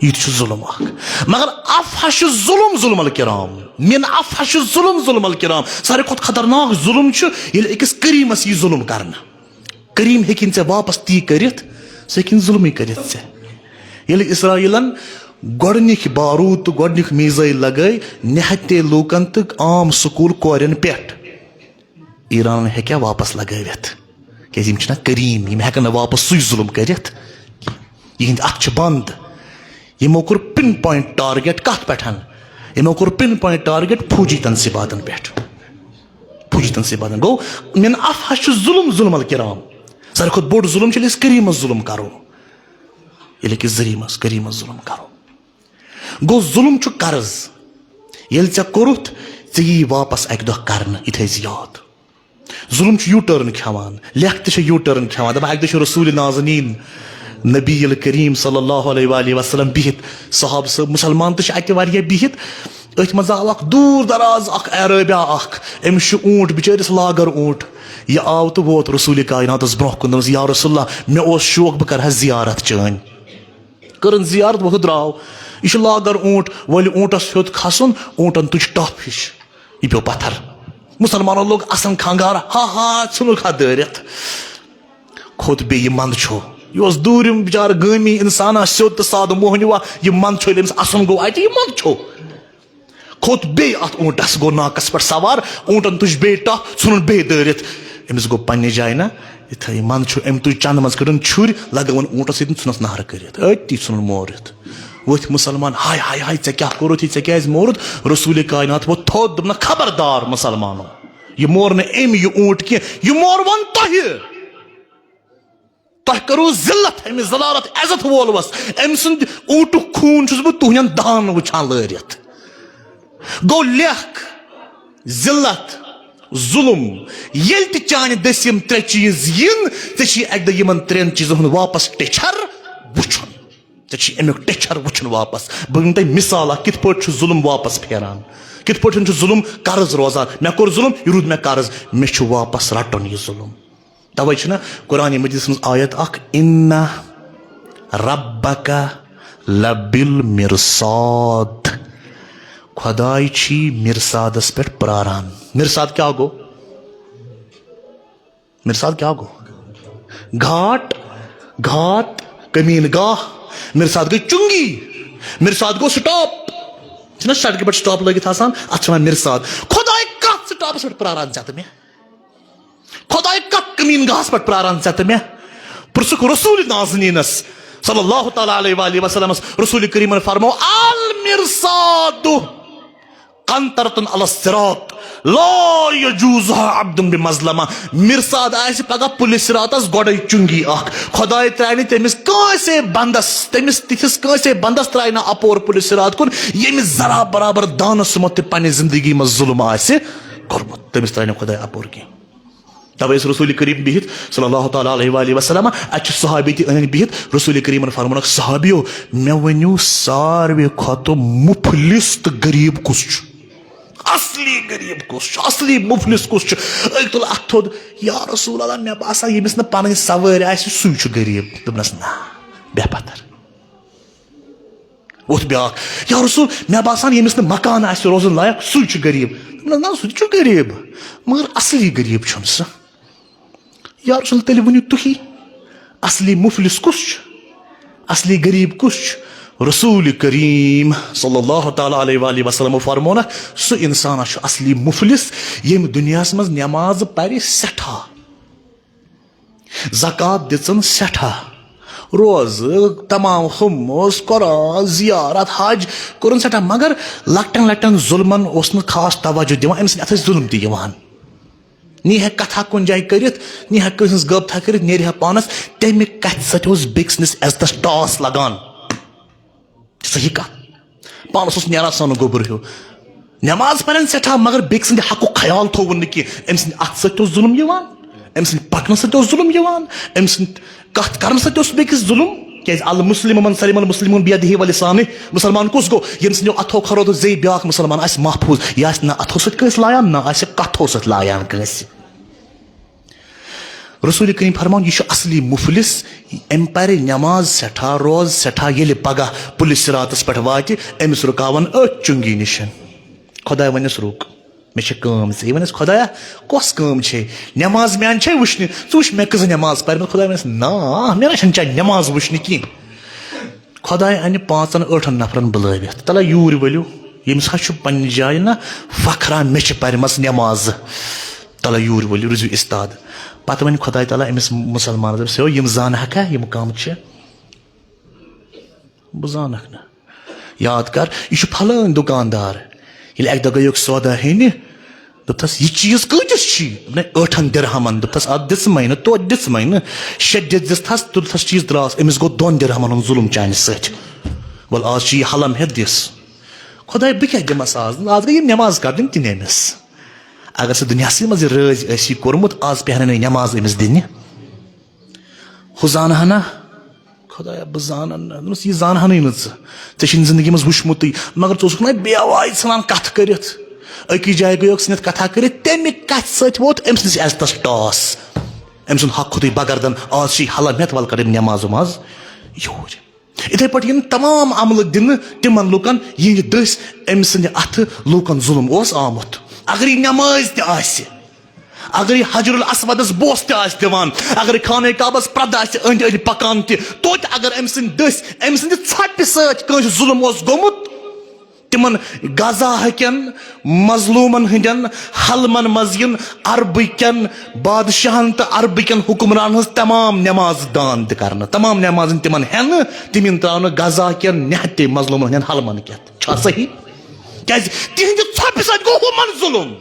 یہِ تہِ چھُ ظُلم اکھ۔ مگر افحش الظلم ظلم الکرام۔ من افحش الظلم ظلم الکرام۔ ساروی کھۄتہٕ خطرناک ظُلم چھُ ییٚلہِ أکِس کریٖمس یی ظُلم کرنہٕ۔ کریٖم ہیٚکہِ نہٕ ژےٚ واپس تی کٔرِتھ، سُہ ہیٚکہِ نہٕ ظُلمٕے کٔرِتھ ژےٚ۔ ییٚلہِ اسرائیلن گۄڈٕنِکۍ بارود تہٕ گۄڈٕنِکۍ میٖزایِل لگٲے نہتے لوٗکن تہٕ عام سکوٗل کورٮ۪ن پٮ۪ٹھ، ایرانن ہیٚکیٛاہ واپس لگٲوِتھ؟ کیازِ یِم چھِنہ کریم، یِم ہٮ۪کن نہٕ واپس سُے ظُلم کٔرِتھ۔ یِہِنٛدۍ اَتھٕ چھِ بنٛد۔ یِمو کوٚر پِن پوینٹ ٹارگیٹ کَتھ پٮ۪ٹھ؟ یِمو کوٚر پِن پوینٹ ٹارگیٹ فوجی تنصیٖباتن پٮ۪ٹھ۔ فوجی تنصیٖباتن۔ گوٚو، من افحش چھُ ظُلم، ظُلم الکرام۔ ساروی کھۄتہٕ بوٚڑ ظُلم چھُ، ییٚلہِ أسۍ کریٖمس ظُلم کرو۔ ییٚلہِ أکِس ذریٖمس، کریٖمس ظُلم کرو۔ گوٚو، ظُلم چھُ قرض۔ ییٚلہِ ژےٚ کوٚرُتھ، ژےٚ یی واپس اَکہِ دۄہ کرنہٕ، یہِ تھٲیزِ یاد۔ ظُلم چھُ یوٗ ٹٲرن کھٮ۪وان۔ لیکھ تہِ چھےٚ یوٗ ٹٲرن کھٮ۪وان۔ دَپان، اَکہِ دۄہ چھُ رسول نازنیٖن، نبی الکریم صلی اللہ علیہ وآلہ وسلم بِہِتھ، صحابہٕ صٲب، مُسلمان تہِ چھِ اَتہِ واریاہ بِہِتھ۔ أتھۍ منٛز آو اکھ دوٗر دراز اکھ اعرٲبیا اکھ، أمِس چھُ اوٗنٹ بِچٲرِس لاگر اوٗنٹ۔ یہِ آو تہٕ ووت رسول کائناتس برونٛہہ کُن، دوٚپنَس، یا رسول اللہ، مےٚ اوس شوق بہٕ کرٕ ہا زیارت چٲنۍ۔ کٔرٕن زیارت، وۄتھُن درٛاو۔ یہِ چھُ لاگر اوٗنٹ، وۄلہِ اوٗنٹس ہیوٚت کھسُن، اوٗنٹن تُج ٹپھ ہِش۔ یہِ پیوٚو پتھر۔ مُسلمانو لوٚگ اسن کھنگار، ہا ہا، ژھُنُکھ ہا دٲرِتھ۔ کھوٚت بیٚیہِ، یہِ منٛد چھُ۔ یہِ اوس دوٗرِم بِچارٕ گٲمی اِنسانا، سیوٚد تہٕ سادٕ موہنیوا۔ یہِ منٛد چھُ، ییٚلہِ أمِس اسُن گوٚو اَتہِ، یہِ منٛد چھُ۔ کھوٚت بیٚیہِ اَتھ اوٗنٹس، گوٚو ناقس پٮ۪ٹھ سوار، اوٗنٹن تُج بیٚیہِ ٹپھ، ژھُنُن بیٚیہِ دٲرِتھ۔ أمِس گوٚو پننہِ جایہِ نہ، یِتھے منٛد چھُ، أمۍ تُج چندٕ منٛز، کٔڑٕن چھُرۍ، لگٲوٕن اوٗنٹس سۭتۍ، ژھُنس نہرٕ کٔرِتھ، أتی ژھُنُن مورِتھ۔ ؤتھۍ مُسلمان، ہاے ہاے ہاے، ژےٚ کیٛاہ کوٚرُتھ یہِ، ژےٚ کیٛازِ مورُتھ؟ رسول کائنات ووٚتھ تھوٚد، دوٚپنکھ، خبردار مُسلمانو، یہِ مور نہٕ أمۍ یہِ اوٗنٹ کینٛہہ، یہِ مور وۄنۍ تۄہہِ۔ تۄہہِ کٔرٕو ذلت أمِس ذلالت عزت وولوس۔ أمۍ سُنٛد اوٗنٹُک خوٗن چھُس بہٕ تُہنٛدٮ۪ن دہن وٕچھان لٲرِتھ۔ گوٚو لیکھ، ذلت، ظلم، ییٚلہِ تہِ چانہِ دٔسۍ یِم ترٛےٚ چیٖز یِن، ژےٚ چھی اَکہِ دۄہ یِمن ترٛٮ۪ن چیٖزن ہُنٛد واپس ٹیچھر وٕچھُن۔ ژےٚ چھی اَمیُک ٹیچھر وٕچھُن واپس۔ بہٕ دِمہٕ تۄہہِ مثال اکھ، کِتھ پٲٹھۍ چھُ ظلم واپس پھیران، کِتھ پٲٹھۍ چھُ ظلم قرض روزان۔ مےٚ کوٚر ظلم، یہِ روٗد مےٚ قرض، مےٚ چھُ واپس رٹُن یہِ ظلم۔ توے چھُنہ قرآن مجیدس منٛز آیت اکھ، "ان ربک لبالمرصاد"۔ خداے چھی مرصادس پٮ۪ٹھ پراران۔ مرصاد کیٛاہ گوٚو؟ مرصاد کیٛاہ گوٚو؟ گھاٹ، گھات، کمین گاہ۔ مرصاد گٔے چُنگی۔ مرصاد گوٚو سٹاپ۔ چھُنہ سڑکہِ پٮ۪ٹھ سٹاپ لٲگِتھ آسان؟ اتھ چھِ وَنان مرصاد۔ خداے، کتھ سٹاپس پٮ۪ٹھ پراران ژےٚ تہٕ مےٚ؟ خداے، کتھ کمین گاہس پٮ۪ٹھ پراران ژےٚ تہٕ مےٚ؟ پرژھُکھ رسول نازنینس صلی اللہ تعالیٰ علیہ وآلہ وسلمس۔ رسول کریمن فرمو، "المرصاد قنطرة علی الصراط لا یجوزها عبد بمظلمہ"۔ مرصاد آسہِ پگاہ پُلہِ صراطس گۄڈے چُنگی اکھ۔ خداے ترٛاوِ نہٕ تٔمِس کٲنٛسے بندس، تٔمِس تِتھِس کٲنٛسے بندس ترٛاوِ نہٕ اپور پُلہِ صراط کُن، ییٚمِس ذرا برابر دانس سُمتھ تہِ پننہِ زندگی منٛز ظلم آسہِ کوٚرمُت۔ تٔمِس ترٛاوِ نہٕ خداے اپور کینٛہہ۔ توے ٲسۍ رسول کریم بِہِتھ صلی اللہ تعالیٰ علیہ وآلہ وسلم، اتہِ چھِ صحابی تہِ أنٛدۍ بِہِتھ۔ رسول کریمن فرمونکھ، "صحابیو، مےٚ ؤنِو ساروی کھۄتہٕ مُفلِس تہٕ غریب کُس چھُ؟ اصلی غریب کُس چھُ؟ اصلی مُفلِس کُس چھُ؟" أکۍ تُل اتھ تھوٚد، "یا رسول اللہ، مےٚ باسان ییٚمِس نہٕ پنٕنۍ سوٲرۍ آسہِ، سُے چھُ غریب۔" دوٚپنس، "نہ، بیٚہہ پتھر۔" ووٚتھ بیٛاکھ، "یا رسول، مےٚ باسان ییٚمِس نہٕ مکان آسہِ روزُن لایق، سُے چھُ غریٖب۔" دوٚپنَس، "نہ، سُہ تہِ چھُ غریٖب، مگر اصلی غریٖب چھُنہٕ سُہ۔" "یا رسول، تیٚلہِ ؤنِو تُہی، اصلی مُفلِس کُس چھُ؟ اصلی غریٖب کُس چھُ؟" رسول کریم صلی اللہ تعالیٰ علیہ وآلہ وسلم فرمونکھ، سُہ اِنسان چھُ اصلی مُفلِس، ییٚمہِ دُنیاہَس منٛز نٮ۪ماز پَرِ سٮ۪ٹھاہ۔ زکوٰۃ دِژٕن سٮ۪ٹھاہ، روزٕ، تمام خمس، قرآن، زیارت، حج کوٚرُن سٮ۪ٹھاہ، مگر لۄکٹٮ۪ن لۄکٹٮ۪ن ظُلمن اوس نہٕ خاص توجہ دِوان، أمۍ سٕنٛدِ اَتھٕ ٲسۍ ظُلم تہِ یِوان۔ نی ہا کتھا کُنہِ جایہِ کٔرِتھ، نی ہا کٲنٛسہِ ہٕنٛز غٲبتھا کٔرِتھ، نیرِ ہا پانس، تمہِ کتھِ سۭتۍ اوس بیٚکہِ سٕنٛدِس عزتس ٹاس لگان۔ صحیح کتھ۔ پانس اوس نیران سۄنہٕ گوٚبُر ہیوٗ۔ نٮ۪ماز پرن سٮ۪ٹھاہ، مگر بیٚکہِ سٕنٛدِ حقُک خیال تھووُن نہٕ کینٛہہ۔ أمۍ سٕنٛدِ اتھٕ سۭتۍ تہِ اوس ظُلم یِوان، أمۍ سٕنٛدِ پکنہٕ سۭتۍ تہِ اوس ظُلم یِوان، أمۍ سٕنٛدِ کتھ کرنہٕ سۭتۍ تہِ اوس بیٚکِس ظُلم۔ کیازِ المسلم من سلم المسلمون بیدہ و لسانہ۔ مُسلمان کُس گوٚو؟ ییٚمۍ سٕنٛدیو اتھو کھۄرو تہٕ زے بیٛاکھ مُسلمان آسہِ محفوٗظ۔ یہِ آسہِ نہ اتھو سۭتۍ کٲنٛسہِ لایان، نہ آسہِ کتھو سۭتۍ لایان کٲنٛسہِ۔ رسول کریم فرماوان، یہِ چھُ اصلی مفلس، أمۍ پرِ نماز سٮ۪ٹھاہ، روز سٮ۪ٹھاہ، ییٚلہِ پگاہ پُلہِ صراطس پٮ۪ٹھ واتہِ، أمِس رُکاون أتھۍ چُنگی نِش۔ خداے ونٮ۪س، رُک، مےٚ چھِ کٲم ژےٚ۔ یہِ ونٮ۪س، خدایا، کۄس کٲم چھے؟ نماز میانہِ چھے وٕچھنہِ؟ ژٕ وٕچھ مےٚ کٕژ نماز پرِ۔ مگر خداے ونٮ۪س، نا، مےٚ نہ چھنہٕ چانہِ نماز وٕچھنہِ کینٛہہ۔ خداے انہِ پانٛژن ٲٹھن نفرن بُلٲوِتھ، تلہ یوٗرۍ ؤلِو، ییٚمِس حظ چھُ پننہِ جایہِ نہ فخرا، مےٚ چھِ پرِمژ نمازٕ۔ تَلہ یوٗرۍ ؤلِو، روٗزِو اِستاد۔ پَتہٕ وَنہِ خۄداے تعالیٰ أمِس مُسلمانَس، دوٚپُس، "ہے، یِم زانہٕ ہا، یِم کَم چھِ، بہٕ زانَکھ نہٕ۔" یاد کر، یہِ چھُ پھلٲنۍ دُکاندار۔ ییٚلہِ اَکہِ دۄہ گٔیوکھ سودا ہیٚنہِ، دوٚپتھَس، "یہِ چیٖز کۭتِس چھی؟" دوٚپنَے، "ٲٹھن درہمن۔" دوٚپتھَس، "اَتھ دِژمَے نہٕ، توتہِ دِژمَے نہٕ۔" شےٚ دِتھ دِژتھَس، تُلتھَس چیٖز، درٛاس۔ أمِس گوٚو دۄن درہمن ہُنٛد ظُلُم چانہِ سۭتۍ۔ وَلہٕ، آز چھِ یہِ حلم ہٮ۪تھ، دِس۔ خۄداے، بہٕ کیٛاہ دِمَس آز؟ آز گٔے یِم نٮ۪ماز کَرٕنۍ تہِ نہٕ أمِس۔ اگر سُہ دُنیاہسٕے منٛز یہِ رٲزۍ ٲسی کوٚرمُت، آز پیٚہنَے نہٕ نٮ۪ماز أمِس دِنہِ۔ ہُہ زانہٕ ہنا؟ خۄدایا، بہٕ زانَن نہٕ۔ دوٚپمَس، "یہِ زانہٕ ہَنٕے نہٕ ژٕ۔ ژےٚ چھِنہٕ زندگی منٛز وٕچھمُتٕے، مگر ژٕ اوسُکھ نہ بے آواز ژھٕنان کَتھٕ کٔرِتھ۔ أکِس جایہِ گٔیوکھ ژٕ نِتھ کَتھا کٔرِتھ، تَمہِ کَتھِ سۭتۍ ووت أمۍ سٕنٛدِس عزتَس ٹاس۔ أمۍ سُنٛد حق کھوٚتُے بگردن، آز چھِ یہِ حلم ہٮ۪تھ، وَلہٕ کَڑ أمۍ نٮ۪ماز وٮ۪ماز یوٗرۍ۔" یِتھَے پٲٹھۍ یِن تمام عملہٕ دِنہٕ تِمَن لُکَن، یِہِنٛدِ دٔسۍ أمۍ سٕنٛدِ اَتھٕ لوٗکَن ظُلم اوس آمُت۔ اگر یہِ نٮ۪ماز تہِ آسہِ، اگر یہِ حجر الاسودس بوس تہِ آسہِ دِوان، اگر یہِ خانہ کعبس پردٕ آسہِ أنٛدۍ أنٛدۍ پکان تہِ، توتہِ اگر أمۍ سٕنٛدِ دٔسۍ، أمۍ سٕنٛدِ ژھۄپہِ سۭتۍ کٲنٛسہِ ظُلم اوس گوٚمُت، تِمن غزہ کٮ۪ن مظلوٗمن ہٕنٛدٮ۪ن حلمن منٛز یِن عربہٕ کٮ۪ن بادشاہن تہٕ عربہٕ کٮ۪ن حُکمرانن ہٕنٛز تمام نٮ۪مازٕ دان تہِ کرنہٕ، تمام نٮ۪مازن تِمن ہٮ۪نہٕ، تِم یِن تراونہٕ غزہ کٮ۪ن نہتے مظلوٗمن ہٕنٛدٮ۪ن حلمن کٮ۪تھ۔ چھا صحیح؟ کیازِ؟ تِہنٛدِ ژھۄپہِ سۭتۍ گوٚو ہُمن ظُلم۔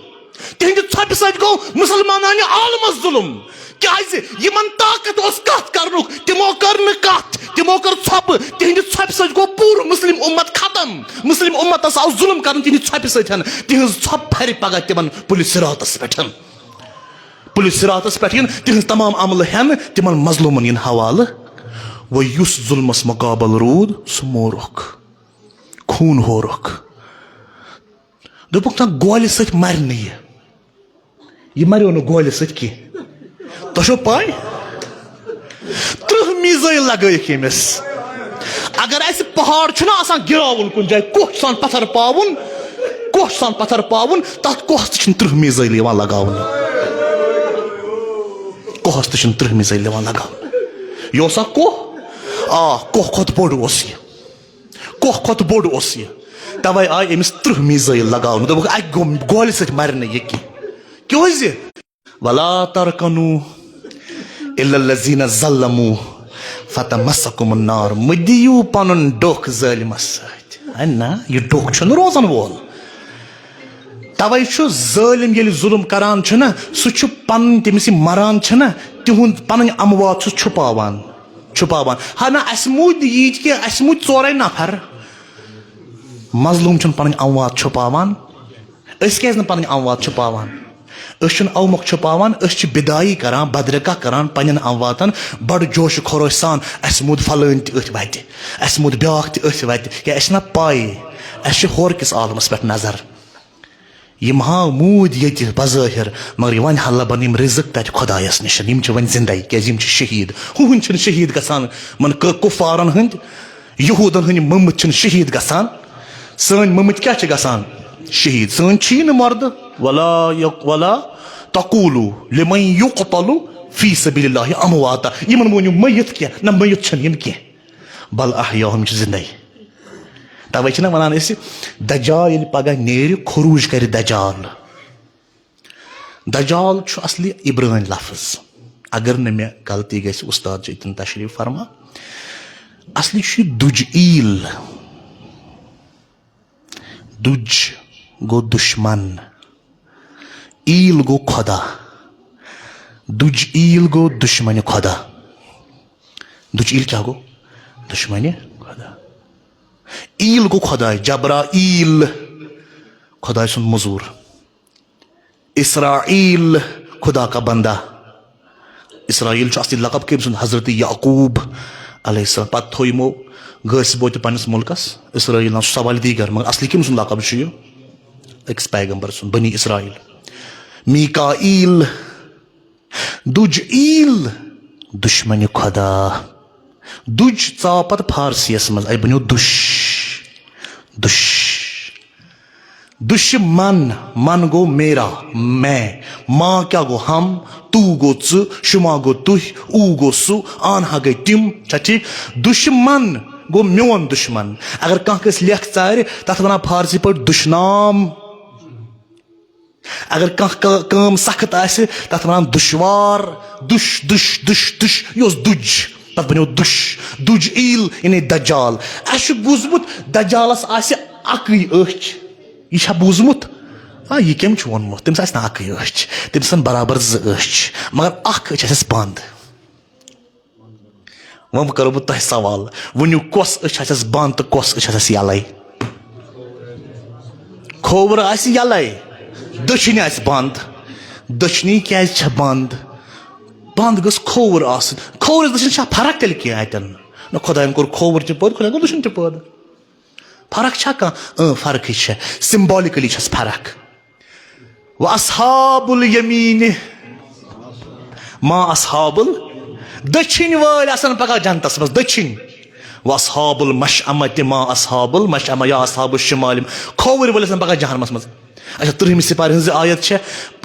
تِہنٛدِ ژھۄپہِ سۭتۍ گوٚو مُسلمانانہِ عالمس ظُلم۔ کیازِ؟ یِمن طاقت اوس کتھ کرنُک، تِمو کٔر نہٕ کتھ، تِمو کٔر ژھۄپہٕ۔ تِہنٛدِ ژھۄپہِ سۭتۍ گوٚو پوٗرٕ مُسلِم اُمت ختم۔ مُسلِم اُمتس آو ظُلم کرنہٕ تِہنٛدِ ژھۄپہِ سۭتۍ۔ تِہنٛز ژھۄپ پھرِ پگاہ تِمن پُلہِ صِراتس پٮ۪ٹھ۔ پُلہِ صِراتس پٮ۪ٹھ یِن تِہنٛز تمام عملہٕ ہٮ۪نہٕ، تِمن مظلوٗمن یِن حوالہٕ۔ وۄنۍ یُس ظُلمس مُقابل روٗد، سُہ مورُکھ، خوٗن ہورُکھ۔ دوٚپُکھ، "نہ، گولہِ سۭتۍ مرِ نہٕ یہِ۔ یہِ مریو نہٕ گولہِ سۭتۍ کینٛہہ۔" تۄہہِ چھو پاے؟ ترٕٛہ میٖزٲیِل لگٲیِکھ ییٚمِس۔ اگر اَسہِ پہاڑ چھُنہ آسان گِراوُن کُنہِ جایہِ، کوہ چھُ آسان پتھر پاوُن، کوہ چھُ آسان پتھر پاوُن، تَتھ کوہَس تہِ چھِنہٕ ترٕٛہ میٖزٲیِل یِوان لگاونہٕ۔ کوہَس تہِ چھِنہٕ ترٕٛہ میٖزٲیِل یِوان لگاونہٕ۔ یہِ اوسا کوہ؟ آ، کوہ کھۄتہٕ بوٚڑ اوس یہِ۔ کوہ کھۄتہٕ بوٚڑ اوس یہِ۔ توے آیہِ أمِس ترٕٛہ میٖزٲیِل لگاونہٕ۔ دوٚپُکھ، "اَکہِ گو-، گولہِ سۭتۍ مرِ نہٕ یہِ کینٛہہ۔" کیٛازِ؟ "ولا ترکنوا الا الذین ظلموا فتمسکم النار۔" مہٕ دِیِو پنُن ڈوکھ ظٲلمس سۭتۍ۔ ہے نہ، یہِ ڈوکھ چھُنہٕ روزن وول۔ توے چھُ ظٲلم ییٚلہِ ظُلم کران چھُنہ، سُہ چھُ پنٕنۍ، تٔمِس یہِ مران چھُنہ، تِہُنٛد پنٕنۍ اموات چھُس چھُپاوان، چھُپاوان۔ ہا نہ، اسہِ موٗدۍ نہٕ ییٖتۍ کینٛہہ، اسہِ موٗدۍ ژورے نفر۔ مظلوم چھُنہٕ پنٕنۍ اموات چھُپاوان۔ أسۍ کیازِ نہٕ پنٕنۍ اموات چھُپاوان؟ أسۍ چھِنہٕ اومۄکھ چھُپاوان، أسۍ چھِ بدایی کران، بدرقہ کران پننٮ۪ن امواتن بڑٕ جوش و خروش سان۔ اسہِ موٗد فلٲنۍ تہِ أتھۍ وتہِ، اسہِ موٗد بیاکھ تہِ أتھۍ وتہِ۔ کیٛاہ اسہِ چھِنہ پاے؟ اسہِ چھِ ہورٕ کِس عالمس پٮ۪ٹھ نظر۔ یِم ہاو موٗدۍ ییٚتہِ بظٲہر، مگر یہِ وَنہِ ہا لبن یِم رزق تَتہِ خۄدایَس نِش، یِم چھِ وۄنۍ زِندَے، کیٛازِ یِم چھِ شہیٖد۔ ہُہُنٛد چھِنہٕ شہیٖد گژھان، یِمَن ک-، کُفارَن ہٕنٛدۍ، یہوٗدَن ہٕنٛدۍ مٔمٕتۍ چھِنہٕ شہیٖد گژھان۔ سٲنۍ مٔمٕتۍ کیٛاہ چھِ گژھان؟ شہیٖد۔ سٲنۍ چھِی نہٕ مردٕ۔ ولا یک-، ولا تقولوا لمن یقتل فی سبیل اللہ امواتا۔ یِمَن ؤنِو مٔیِتھ کینٛہہ، نہ، مٔیِتھ چھِنہٕ یِم کینٛہہ۔ بل احیاء، یِم چھِ زِندَے۔ توے چھِنہ وَنان أسۍ، دجال ییٚلہِ پگاہ نیرِ، خروج کرِ دجال۔ دجال چھُ اصلی عبرٲنۍ لفظ۔ اگر نہٕ مےٚ غلطی گژھِ، اُستاد چھِ ییٚتٮ۪ن تشریف فرما۔ اصلی چھُ یہِ دُج ایٖل۔ دُج گوٚو دُشمن۔ ایٖل گوٚو خۄدا۔ دُج ایٖل گوٚو دُشمنِ خۄدا۔ دُج ایٖل کیٛاہ گوٚو؟ دُشمنِ خۄدا۔ ایٖل گوٚو خۄداے، جبرائیل، خۄداے سُنٛد مٔزوٗر۔ اسرائیل، خدا کا بندہ۔ اسرائیل چھُ اصلی لقب کٔمۍ سُنٛد؟ حضرت یعقوب علیہ السلام۔ پتہٕ تھوٚو یِمو گٲسۍ بوتہِ پننِس مُلکس اسرائیل، ناو چھُ سوال دیگر، مگر اصلی کٔمۍ سُنٛد لقب چھُ یہِ؟ أکِس پیغمبر سُنٛد، بنی اسرائیل۔ میکائیل، دُج ایٖل، دُشمنِ خۄدا۔ دُج ژاو پتہٕ فارسیَس منٛز، اَتہِ بنیو دُش، دُش۔ دُشمن، من گوٚو میرا، میں۔ ما کیٛاہ گوٚو؟ ہم۔ تو گوٚو ژٕ، شما گوٚو تُہۍ، او گوٚو سُہ، آنہا گٔے تِم۔ چھا ٹھیٖک؟ دُشمن گوٚو میون دُشمن۔ اگر کانٛہہ کٲنٛسہِ لیکھ ژارِ، تتھ ونان فارسی پٲٹھۍ دُشنام۔ اگر کانٛہہ کٲ-، کٲم سخت آسہِ، تَتھ وَنان دُشوار، دُش، دُش، دُش، دُش، یہِ اوس دُج، تَتھ بَنیو دُش، دُج عیٖل، یعنی دجال۔ اَسہِ چھُ بوٗزمُت دجالَس آسہِ اَکٕے أچھ۔ یہِ چھا بوٗزمُت؟ آ، یہِ کٔمۍ چھُ ووٚنمُت؟ تٔمِس آسہِ نہٕ اَکٕے أچھ، تٔمِس آسَن برابر زٕ أچھ، مگر اَکھ أچھ آسٮ۪س بنٛد۔ وۄنۍ کرو بہٕ تۄہہِ سوال، ؤنِو، کۄس أچھ آسٮ۪س بنٛد تہٕ کۄس أچھ آسٮ۪س یَلَے؟ کھووُر آسہِ یَلَے، دٔچھِنۍ آسہِ بنٛد۔ دٔچھِنی کیٛازِ چھےٚ بنٛد؟ بنٛد گٔژھ کھووُر آسٕنۍ۔ کھوورِس دٔچھِنِس چھا فرق تیٚلہِ کینٛہہ اَتٮ۪ن؟ نہ، خۄدایَن کوٚر کھووُر تہِ پٲدٕ، خۄدایَن کوٚر دٔچھُن تہِ پٲدٕ۔ فرق چھا کانٛہہ؟ اۭں، فرقٕے چھےٚ۔ Symbolically چھَس فرق۔ وَأَصْحَابُ الْيَمِينِ مَا أَصْحَابُ ال-، دٔچھِنۍ وٲلۍ آسَن پگاہ جنتَس منٛز، دٔچھِنۍ۔ وَأَصْحَابُ الْمَشْأَمَةِ مَا أَصْحَابُ الْمَشْأَمَةِ، یا أَصْحَابُ الشِّمَالِ، کھووٕرۍ وٲلۍ آسَن پگاہ جہنمَس منٛز۔ اچھا، ترٛہمہِ سپارِ ہٕنٛز آیت چھےٚ،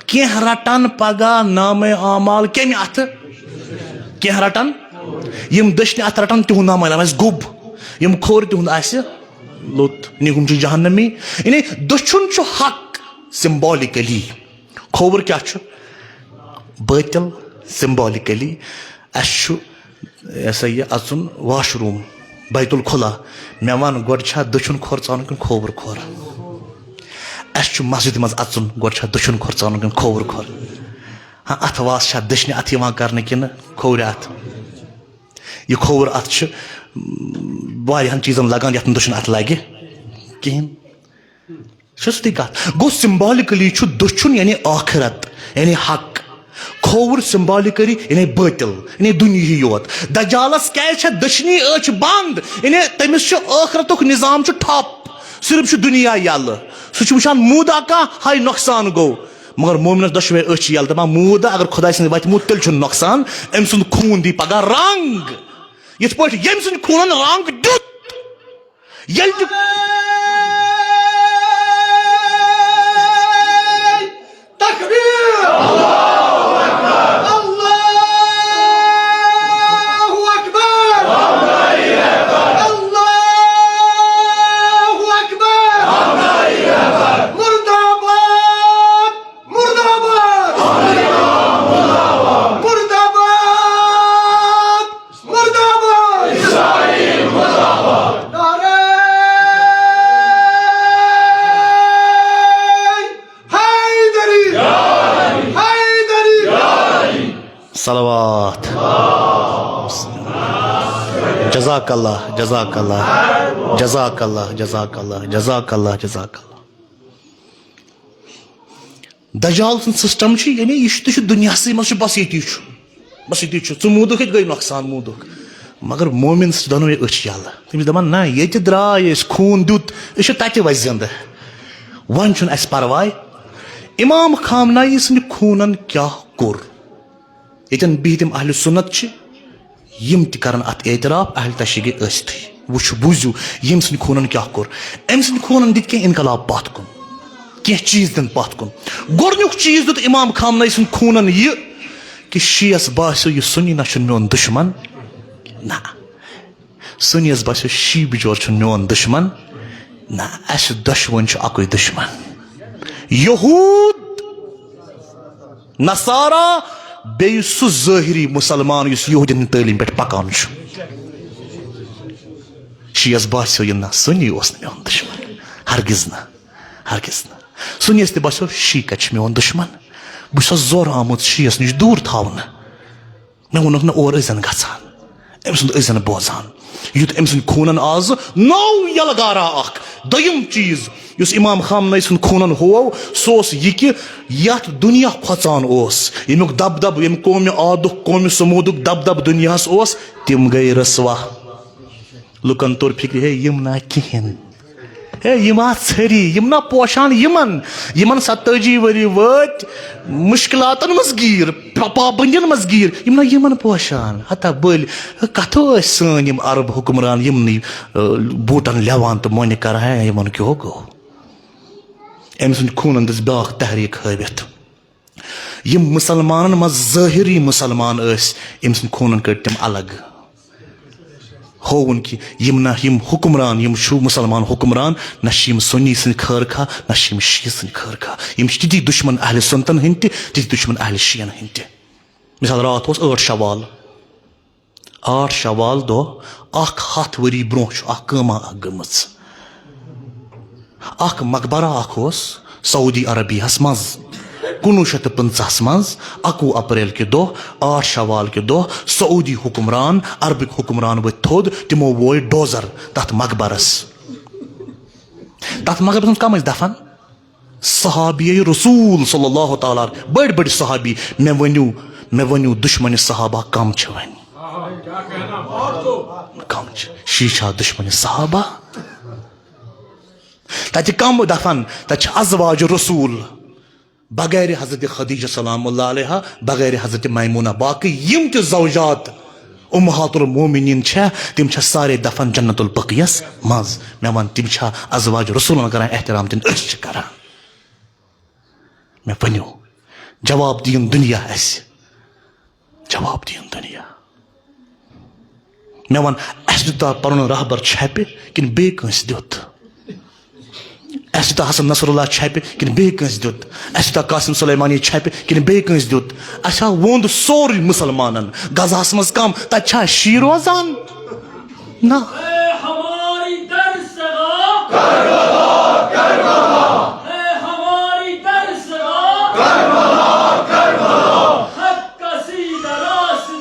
کینٛہہ رٹن پگاہ نامے اعمال کمہِ اتھٕ؟ کینٛہہ رٹن، یِم دٔچھنہِ اتھٕ رٹن، تِہُنٛد نامے اعمال آسہِ گوٚب، یِم کھوٚر، تِہُنٛد آسہِ لوٚت، نِہُم چھُ جہنمی۔ یعنی دٔچھُن چھُ حق، symbolically۔ کھووُر کیٛاہ چھُ؟ بٲطِل، symbolically۔ اَسہِ چھُ، یہِ ہسا یہِ، اَژُن washroom، بیت الخلا۔ مےٚ وَن، گۄڈٕ چھا دٔچھُن کھۄر ژانُن کِنہٕ کھووُر کھۄر؟ اَسہِ چھُ مسجدِ منٛز اَژُن، گۄڈٕ چھا دٔچھُن کھۄر ژانُن کِنہٕ کھووُر کھۄر؟ ہاں، اَتھٕ واس چھا دٔچھنہِ اَتھٕ یِوان کرنہٕ کِنہٕ کھوورِ اَتھٕ؟ یہِ کھووُر اَتھٕ چھُ، م، واریاہَن چیٖزَن لگان یَتھ نہٕ دٔچھُن اَتھٕ لگہِ کِہیٖنۍ۔ چھُ سیوٚدُے کتھ۔ گوٚو، symbolically چھُ دٔچھُن یعنی ٲخرت، یعنی حق۔ کھووُر symbolically یعنی بٲطِل، یعنی دُنیاہی یوت۔ دجالس کیازِ چھےٚ دٔچھنی أچھ بنٛد؟ یعنی تٔمِس چھُ ٲخرتُک نظام چھُ ٹھپ، صرف چھُ دُنیا یَلہٕ۔ سُہ چھُ وٕچھان موٗدا کانٛہہ، ہاے نۄقصان گوٚو۔ مگر مومنس دۄشوے أچھ یَلہٕ، دپان، موٗدا اگر خۄداے سٕنٛدِ وتہِ موٗد، تیٚلہِ چھُنہٕ نۄقصان۔ أمۍ سُنٛد خوٗن دی پگاہ رنگ، یِتھ پٲٹھۍ ییٚمۍ سٕنٛدِ خوٗنن رنگ دیُت۔ ییٚلہِ تہِ تکبیر! اللہ اکبر! اللہ اکبر! مردہ باد! مردہ باد! مردہ باد! مردہ باد! اسرائیل مردہ باد! نعرہ حیدری! حیدری! صلوات۔ جزاک اللہ، جزاک اللہ، جزاک اللہ، جزاک اللہ، جزاک اللہ، جزاک اللہ۔ دجال سُنٛد system چھُ، یعنی یہِ چھُ، تہِ چھُ دُنیاہسٕے منٛز چھُ، بس ییٚتی چھُ، بس ییٚتی چھُ، ژٕ موٗدُکھ ییٚتہِ گٔے نۄقصان، موٗدُکھ۔ مگر مومن سُہ چھُ دۄنوَے أچھ یَلہٕ۔ تٔمِس دَپان، نہ، ییٚتہِ درٛاے أسۍ، خوٗن دیُت، أسۍ چھِ تَتہِ وۄنۍ زِندٕ۔ وۄنۍ چھُنہٕ اَسہِ پَرواے۔ امام خامنائی سٕنٛدِ خوٗنَن کیٛاہ کوٚر؟ ییٚتٮ۪ن بِہِتھ یِم اہلِ سُنت چھِ، یِم تہِ کرن اتھ اعتراف، اہل تشیع گٔے ٲسِتھٕے۔ وٕچھِو، بوٗزِو، ییٚمۍ سٕنٛدِ خوٗنن کیٛاہ کوٚر۔ أمۍ سٕنٛدِ خوٗنن دِتۍ کینٛہہ انقلاب پتھ کُن، کینٛہہ چیٖز دِن پتھ کُن۔ گۄڈٕنیُک چیٖز دیُت امام خامنائی سٕنٛدِ خوٗنن یہِ کہِ شیعس باسیو، یہِ سُنی نہ چھُنہٕ میون دُشمن، نہ، سُنیس باسیو، شیعہ بِچور چھُنہٕ میون دُشمن، نہ، اسہِ دۄشوٕنۍ چھُ اکُے دُشمن، یہوٗد۔ نصارا، بیٚیہِ سُہ ظٲہری مُسلمان یُس یہوٗدین ہٕنٛدِ تعلیٖم پٮ۪ٹھ پکان چھُ۔ شیعس باسیو یہِ نہ، سُنی اوس نہٕ میون دُشمن۔ ہرگز نہٕ، ہرگز نہٕ۔ سُنیس تہِ باسیو، شی کتہِ چھُ میون دُشمن؟ بہٕ چھُسا زورٕ آمُت شیعس نِش دوٗر تھاونہٕ؟ مےٚ ووٚنُکھ نہٕ اور ٲسۍزٮ۪ن گژھان، أمۍ سُنٛد ٲسۍزٮ۪ن بوزان۔ یُتھ أمۍ سٕنٛدۍ خوٗنن آز نوٚو یلہٕ گارا اکھ۔ دوٚیِم چیٖز یُس امام خامنہ سُنٛد خوٗنن ہوو، سُہ اوس یہِ کہِ یتھ دُنیا کھۄژان اوس، ییٚمیُک دبدب، ییٚمہِ قومہِ عادُک، قومہِ سمودُک دبدب دُنیاہس اوس، تِم گٔے رسوا۔ لُکن توٚر فِکرِ، ہے، یِم نا کِہیٖنۍ۔ ہے، یِم آ ژھٔری، یِم نا پوشان یِمن۔ یِمن ستٲجی ؤری وٲتۍ مُشکِلاتن منٛز گیٖر، پا-، پابندین منٛز گیٖر۔ یِم نا یِمن پوشان۔ ہتا بٔلۍ، کتھٕ ٲسۍ سٲنۍ یِم عرب حُکمران یِمنٕے، آ، بوٗٹن لٮ۪وان تہٕ مۄنہِ کران، ہے، یِمن کیٛاہ گوٚو؟ أمۍ سٕنٛدِ خوٗنن دِژ بیٛاکھ تحریٖک ہٲوِتھ۔ یِم مُسلمانن منٛز ظٲہری مُسلمان ٲسۍ، أمۍ سٕنٛدۍ خوٗنن کٔڑۍ تِم الگ۔ ہووُن کہِ یِم نہ، یِم حکمران، یِم چھُ مُسلمان حکمران، نہ چھِ یِم سُنی سٕنٛدِ خٲر خواہ، نہ چھِ یِم شیعہ سٕنٛدِ خٲر خواہ۔ یِم چھِ تِتی دُشمن اہل سُنتن ہٕنٛدۍ تہِ، تِتی دُشمن اہل شیعن ہٕنٛدۍ تہِ۔ مثال، راتھ اوس ٲٹھ شوال۔ ٲٹھ شوال دۄہ، اکھ ہتھ ؤری برونٛہہ چھُ اکھ کٲمہ اکھ گٔمٕژ۔ اکھ مقبرہ اکھ اوس سعودی عربیہس منٛز، کُنوُہ شیٚتھ تہٕ پٕنٛژٕہس منٛز، اکوُہ اپریل کہِ دۄہ، ٲٹھ شوال کہِ دۄہ، سعودی حکمران، عربٕکۍ حکمران ؤتھۍ تھوٚد، تِمو ووے ڈوزر تتھ مقبرس۔ تتھ مقبرس منٛز کم ٲسۍ دفن؟ صحابی رسول صلی اللہ تعالیٰ، بٔڑۍ بٔڑۍ صحابی۔ مےٚ ؤنِو، مےٚ ؤنِو، دُشمنِ صحابہ کم چھِ وۄنۍ؟ کم چھِ؟ شیٖشہ دُشمنِ صحابہ۔ تتہِ کم دفن؟ تتہِ چھِ ازواج رسول، بغیر حضرت خدیجہ سلام اللہ علیہا، بغیر حضرت میمونہ، باقی یِم تہِ زوجات امہات المومنین چھےٚ، تِم چھےٚ سارے دفن جنت البقیس منٛز۔ مےٚ وَن، تِم چھا ازواج رسولن کران احترام؟ تِم أسۍ چھِ کران۔ مےٚ ؤنِو، جواب دِیِن دُنیا اَسہِ، جواب دِیِن دُنیا۔ مےٚ وَن، اَسہِ دیُتا پَنُن رہبر چھَپہِ کِنہٕ بیٚیہِ کٲنٛسہِ دیُت؟ اَسہِ دیُتا حسن نصر اللہ چھَپہِ کِنہٕ بیٚیہِ کٲنٛسہِ دیُت؟ اَسہِ دیُتا قاسم سلیمانی چھَپہِ کِنہٕ بیٚیہِ کٲنٛسہِ دیُت؟ اَسہِ ہا ووٚند سورُے مُسلمانَن، غزاہَس منٛز کَم، تَتہِ چھا شی روزان؟ نہ۔ اے ہماری درسگاہ کربلا، کربلا۔ اے ہماری درسگاہ کربلا، کربلا۔ حق کا سیدھا راستہ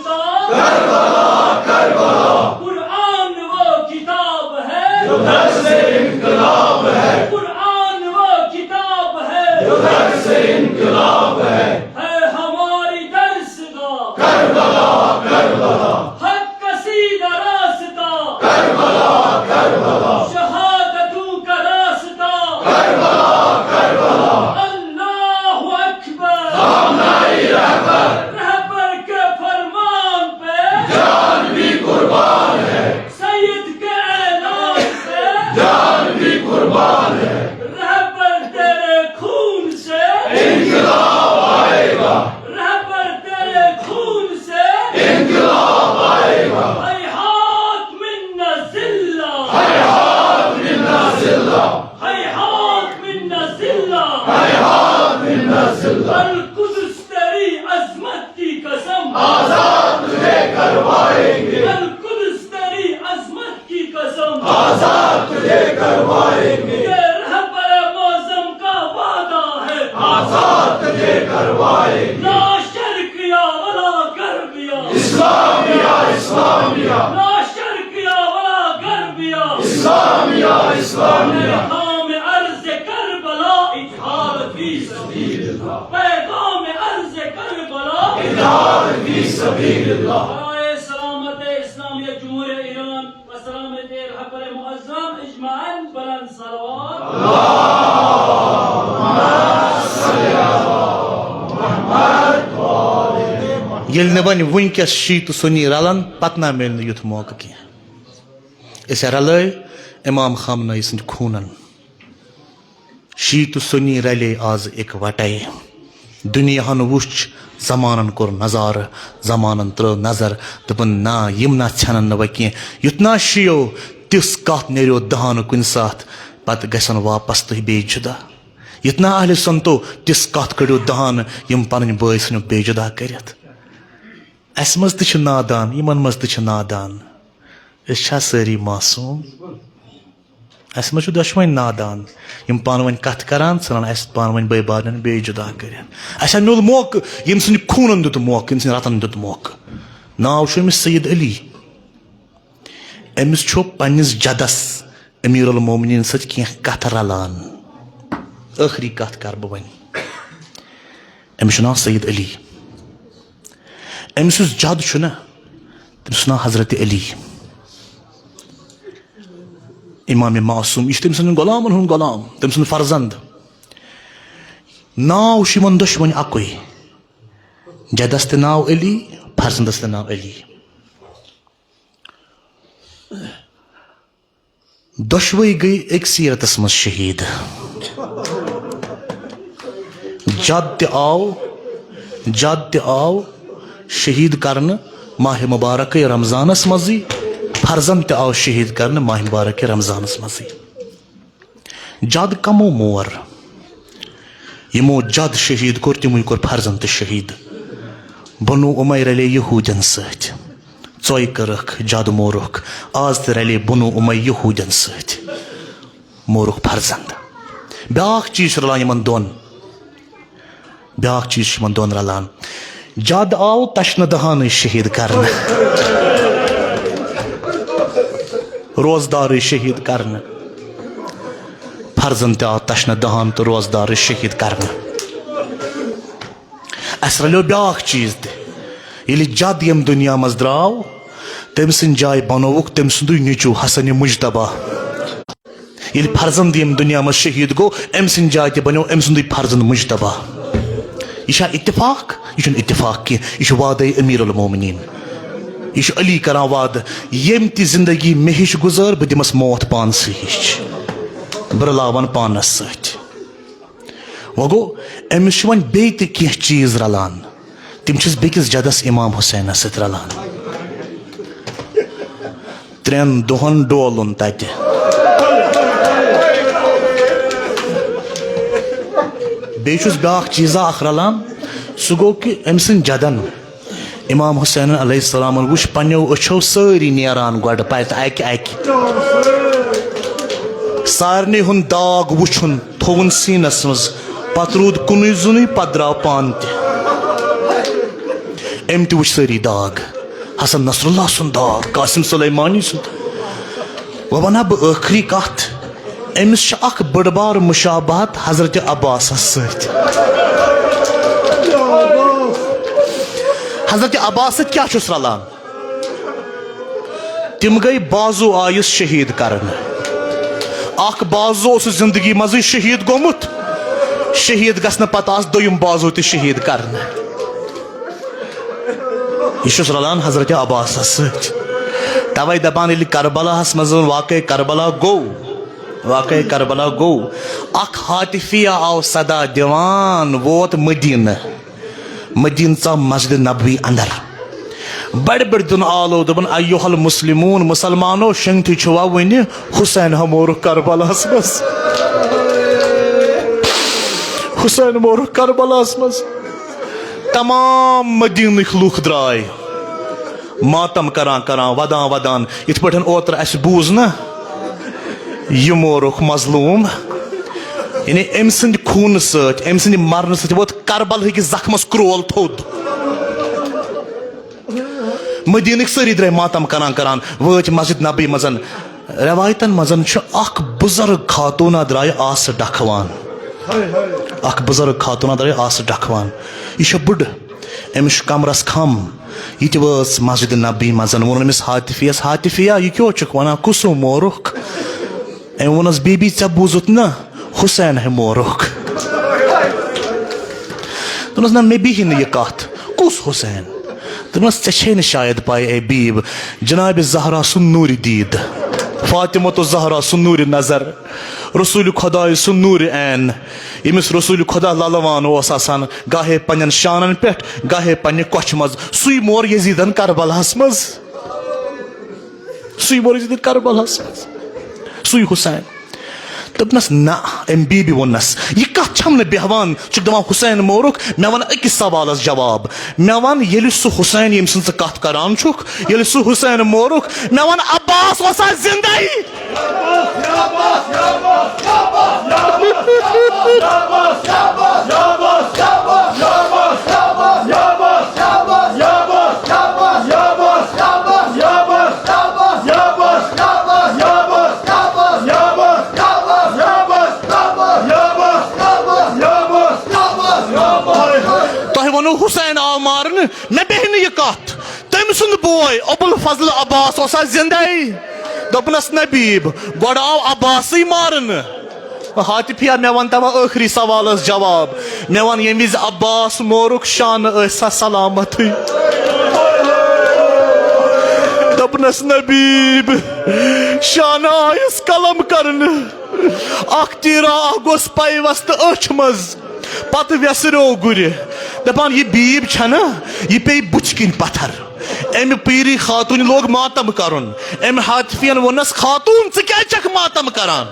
کربلا، کربلا۔ قرآن وہ کتاب ہے جو درس انقلاب ہے۔ قرآن وہ کتاب ہے جو درس انقلاب ہے۔ اے ہماری درسگاہ کربلا، کربلا۔ حق کا سیدھا راستہ کربلا، کربلا۔ شہادتوں کا راستہ کربلا، کربلا۔ اللہ اکبر۔ خامنائی رہبر۔ رہبر کے فرمان پہ جان بھی قربان ہے۔ سید کے اعلان پہ جان بھی قربان ہے۔ رہبر تیرے خون سے انقلاب آئے گا۔ رہبر تیرے خون سے انقلاب آئے گا۔ ہیہات منا ذلہ۔ ہیہات منا ذلہ۔ ہیہات منا ذلہ۔ ہیہات منا ذلہ۔ القدس تیری عظمت کی قسم۔ آزاد تجھے کروائیں گے۔ القدس تیری عظمت کی قسم۔ آزاد تجھے کروائیں گے۔ یہ رہبر معظم کا وعدہ ہے۔ آزاد تجھے کروائیں گے۔ لا شرقیہ ولا غربیہ۔ اسلامیہ، اسلامیہ۔ لا شرقیہ ولا غربیہ۔ اسلامیہ، اسلامیہ۔ پیغام عرض کربلا، اطہار فی سبیل اللہ۔ پیغام عرض کربلا، اطہار فی سبیل اللہ۔ برائے سلامت اسلامیہ جمہوریہ ایران و سلامت رہبر معظم اجمعین بلند صلوات۔ ییٚلہِ نہٕ وۄنۍ وٕنکیٚس شیعہ تہٕ سُنی رلن، پتہٕ نہ میلہِ نہٕ یُتھ موقعہٕ کینٛہہ۔ أسۍ رلٲے امام خامنائی سٕنٛدِ خوٗنن۔ شیعہ تہٕ سُنی رلے آز اِکوٹے۔ دُنیاہن وُچھ، زمانن کوٚر نظارٕ، زمانن ترٲو نظر، دوٚپُن، نہ، یِم نہ ژھٮ۪نن نہٕ وۄنۍ کینٛہہ۔ یُتھ نہ شیعو تِژھ کتھ نیریو دہانہٕ کُنہِ ساتہٕ، پتہٕ گژھن واپس تُہۍ بیٚیہِ جدا۔ یُتھ نہ اہل سنتو تِژھ کتھ کٔڑِو دہانہٕ، یِم پنٕنۍ بٲے ژھٕنِو بیٚیہِ جدا کٔرِتھ۔ اسہِ منٛز تہِ چھِ نادان، یِمن منٛز تہِ چھِ نادان۔ أسۍ چھا سٲری معصوم؟ اسہِ منٛز چھِ دۄشوٕنۍ نادان، یِم پانہٕ ؤنۍ کتھ کران، ژھٕنان اسہِ پانہٕ ؤنۍ بٲے بارنٮ۪ن بیٚیہِ جدا کٔرِتھ۔ اسہِ ہا میوٗل موقعہٕ، ییٚمۍ سٕنٛدِ خوٗنن دیُت موقعہٕ، ییٚمۍ سٕنٛدِ رتن دیُت موقعہٕ۔ ناو چھُ أمِس سید علی۔ أمِس چھُ پننِس جدس امیر المومنین سۭتۍ کینٛہہ کتھٕ رلان۔ ٲخری کتھ کرٕ بہٕ وۄنۍ۔ أمِس چھُ ناو سید علی۔ أمِس یُس جد چھُ نا، تٔمِس چھُ ناو حضرت علی۔ امام معصوم، یہِ چھُ تٔمۍ سٕنٛدٮ۪ن غلامن ہُنٛد غلام، تٔمۍ سُنٛد فرزند۔ ناو چھُ یِمن دۄشوٕنۍ اکُے، جدس تہِ ناو علی، فرزندس تہِ ناو علی۔ دۄشوے گٔے أکسٕے رٮ۪تس منٛز شہیٖد۔ جد تہِ آو، جد تہِ آو شہیٖد کرنہٕ ماہِ مبارکے رمضانس منٛزٕے۔ فرزند تہِ آو شہید کرنہٕ ماہ مبارک رمضانس منٛزٕے۔ جد کمو مور؟ یِمو جد شہید کوٚر، تِموٕے کوٚر فرزند تہِ شہید۔ بنو امیہ رلے یہودین سۭتۍ، ژۄے کٔرٕکھ، جد مورُکھ۔ آز تہِ رلے بنو امیہ یہودین سۭتۍ، مورُکھ فرزند۔ بیاکھ چیٖز چھُ رلان یِمن دۄن، بیاکھ چیٖز چھُ یِمن دۄن رلان۔ جد آو تشنہٕ دہانٕے شہید کرنہٕ، روزدارٕے شہید کرنہٕ۔ فرزند تہِ آو تشنہٕ دہان تہٕ روزدارٕے شہید کرنہٕ۔ اسہِ رلیو بیاکھ چیٖز تہِ۔ ییٚلہِ جد ییٚمہِ دُنیا منٛز درٛاو، تٔمۍ سٕنٛدِ جایہِ بنووُکھ تٔمۍ سُنٛدُے نیٚچوٗ حسن مجتبیٰ۔ ییٚلہِ فرزند ییٚمہِ دُنیا منٛز شہید گوٚو، أمۍ سٕنٛدِ جایہِ تہِ بنیو أمۍ سُنٛدُے فرزند مجتبیٰ۔ یہِ چھا اتفاق؟ یہِ چھُنہٕ اتفاق کینٛہہ، یہِ چھُ وعدے امیر المومنین۔ یہِ چھُ علی کران وعدٕ، ییٚمۍ تہِ زندگی مےٚ ہِش گُزٲر، بہٕ دِمس موت پانسٕے ہِش، بہٕ رلاون پانس سۭتۍ۔ وۄنۍ گوٚو، أمِس چھِ وۄنۍ بیٚیہِ تہِ کینٛہہ چیٖز رلان، تِم چھِس بیٚکِس جدس امام حسینس سۭتۍ رلان۔ ترٛٮ۪ن دۄہن ڈولُن تتہِ۔ بیٚیہِ چھُس بیٛاکھ چیٖزا اکھ رلان، سُہ گوٚو کہِ أمۍ سٕنٛدۍ جدن امام حسینن علیہ السلامن وٕچھ پننیو أچھو سٲری نیران گۄڈٕ پتہٕ اکہِ اکہِ۔ سارنٕے ہُنٛد داغ وٕچھُن تھووُن سیٖنس منٛز، پتہٕ روٗد کُنُے زوٚنُے، پتہٕ درٛاو پانہٕ تہِ۔ أمۍ تہِ وٕچھ سٲری داغ، حسن نصراللہ سُنٛد داغ، قاسم سلیمانی سُنٛد۔ وۄنۍ ونہٕ ہا بہٕ ٲخری کتھ، أمِس چھِ اکھ بٔڑ بار مشابہت حضرت عباسس سۭتۍ۔ حضرت عباس سۭتۍ کیٛاہ چھُس رلان؟ تِم گٔے بازو آیس شہید کرنہٕ۔ اکھ بازو اوس زندگی منٛزٕے شہید گوٚمُت، شہید گژھنہٕ پتہٕ آس دوٚیِم بازو تہِ شہید کرنہٕ۔ یہِ چھُس رلان حضرت عباسس سۭتۍ۔ توے دپان، ییٚلہِ کربلاہس منٛز واقعے کربلا گوٚو، واقعے کربلا گوٚو، اکھ حاطفیہ آو صدا دِوان، ووت مدینہ۔ مدینہ ژاو مسجد نبوی اندر۔ بڑِ بڑِ دیُن آلو، دوٚپُن، ایھا المسلمون، مسلمانو، شنگتھٕے چھِوا وُنہِ؟ حسین ہا مورُکھ کربلاہس منٛز۔ حسین مورُکھ کربلاہس منٛز۔ تمام مدینٕکۍ لوٗکھ درٛاے ماتم کران کران، ودان ودان، یِتھ پٲٹھۍ اوترٕ اسہِ بوٗز نہ، یہِ مورُکھ مظلوم۔ یعنی أمۍ سٕنٛدِ خوٗنہٕ سۭتۍ، أمۍ سٕنٛدِ مرنہٕ سۭتۍ ووت کربلہٕکِس زخمس کرول تھوٚد۔ مدینٕکۍ سٲری درٛاے ماتم کران کران، وٲتۍ مسجد نبوی منٛز۔ رٮ۪وایتن منٛز چھُ اکھ بُزرگ خاتوٗنا درٛایہِ آسہٕ ڈکھوان۔ اکھ بُزرگ خاتوٗنا درٛایہِ آسہٕ ڈکھوان۔ یہِ چھےٚ بٕڈٕ۔ أمِس چھُ کمرس کھم۔ یہِ تہِ وٲژ مسجد نبوی منٛز۔ ووٚن أمِس حاطفیس، "حاطفیہ، یہِ کیٛاہ چھُکھ ونان؟ کُس ہیوٗ مورُکھ؟" أمۍ ووٚنُس، "بی بی، ژےٚ بوٗزُتھ نہ حسین ہے مورُکھ؟" دوٚپنس، "نہ، مےٚ بیہہِ نہٕ یہِ کتھ۔ کُس حسین؟" دوٚپنس، "ژےٚ چھے نہٕ شاید پاے، اے بیب، جناب زہرا سُنٛد نوٗرِ دید، فاطمہ الزہرا سُنٛد نوٗرِ نظر، رسول خدایہِ سُنٛد نوٗرِ عین، ییٚمِس رسول خدا للوان اوس آسان، گاہے پننٮ۪ن شانن پٮ۪ٹھ، گاہے پننہِ کۄچھِ منٛز، سُے مور یزیدن کربلاہس منٛز۔" سُے مور یزیدن کربلاہس منٛز۔ سُے حسین۔ دوٚپنس، "نہ، أمۍ بیبہِ ووٚننس، یہِ کتھ چھم نہٕ بیہوان۔ ژٕ چھُکھ دپان حسین مورُکھ، مےٚ ون أکِس سوالس جواب۔ مےٚ ون، ییٚلہِ سُہ حسین، ییٚمہِ سٕنٛز ژٕ کتھ کران چھُکھ، ییٚلہِ سُہ حسین مورُکھ، مےٚ ون، عباس اوسا زندے؟" تۄہہِ ووٚنوُ حسین آو مارنہٕ، مےٚ بیہہِ نہٕ یہِ کتھ۔ تٔمۍ سُنٛد بوے ابوالفضل عباس اوسا زندے؟ دوٚپنس، "نبیب، گۄڈٕ آو عباسٕے مارنہٕ۔" حاطفیہ، مےٚ وَن تَوا ٲخری سوالَس جواب۔ مےٚ وَن، ییٚمہِ وِزِ عباس مورُکھ، شانہٕ ٲسۍ سا سلامتٕے؟ دوٚپنَس، نبیب، شانہٕ آیَس قلم کرنہٕ۔ اکھ تیٖرا اکھ گوٚژھ پیوستہٕ أچھ منٛز، پتہٕ ویسریو گُرِ۔ دپان، یہِ بیٖب چھَنہٕ، یہِ پیٚیہِ بُتھِ کِنۍ پتھر۔ أمۍ پیٖری خاتوٗنہِ لوگ ماتم کرُن۔ أمۍ حاطفین ووٚننس، "خاتوٗن، ژٕ کیٛازِ چھکھ ماتم کران؟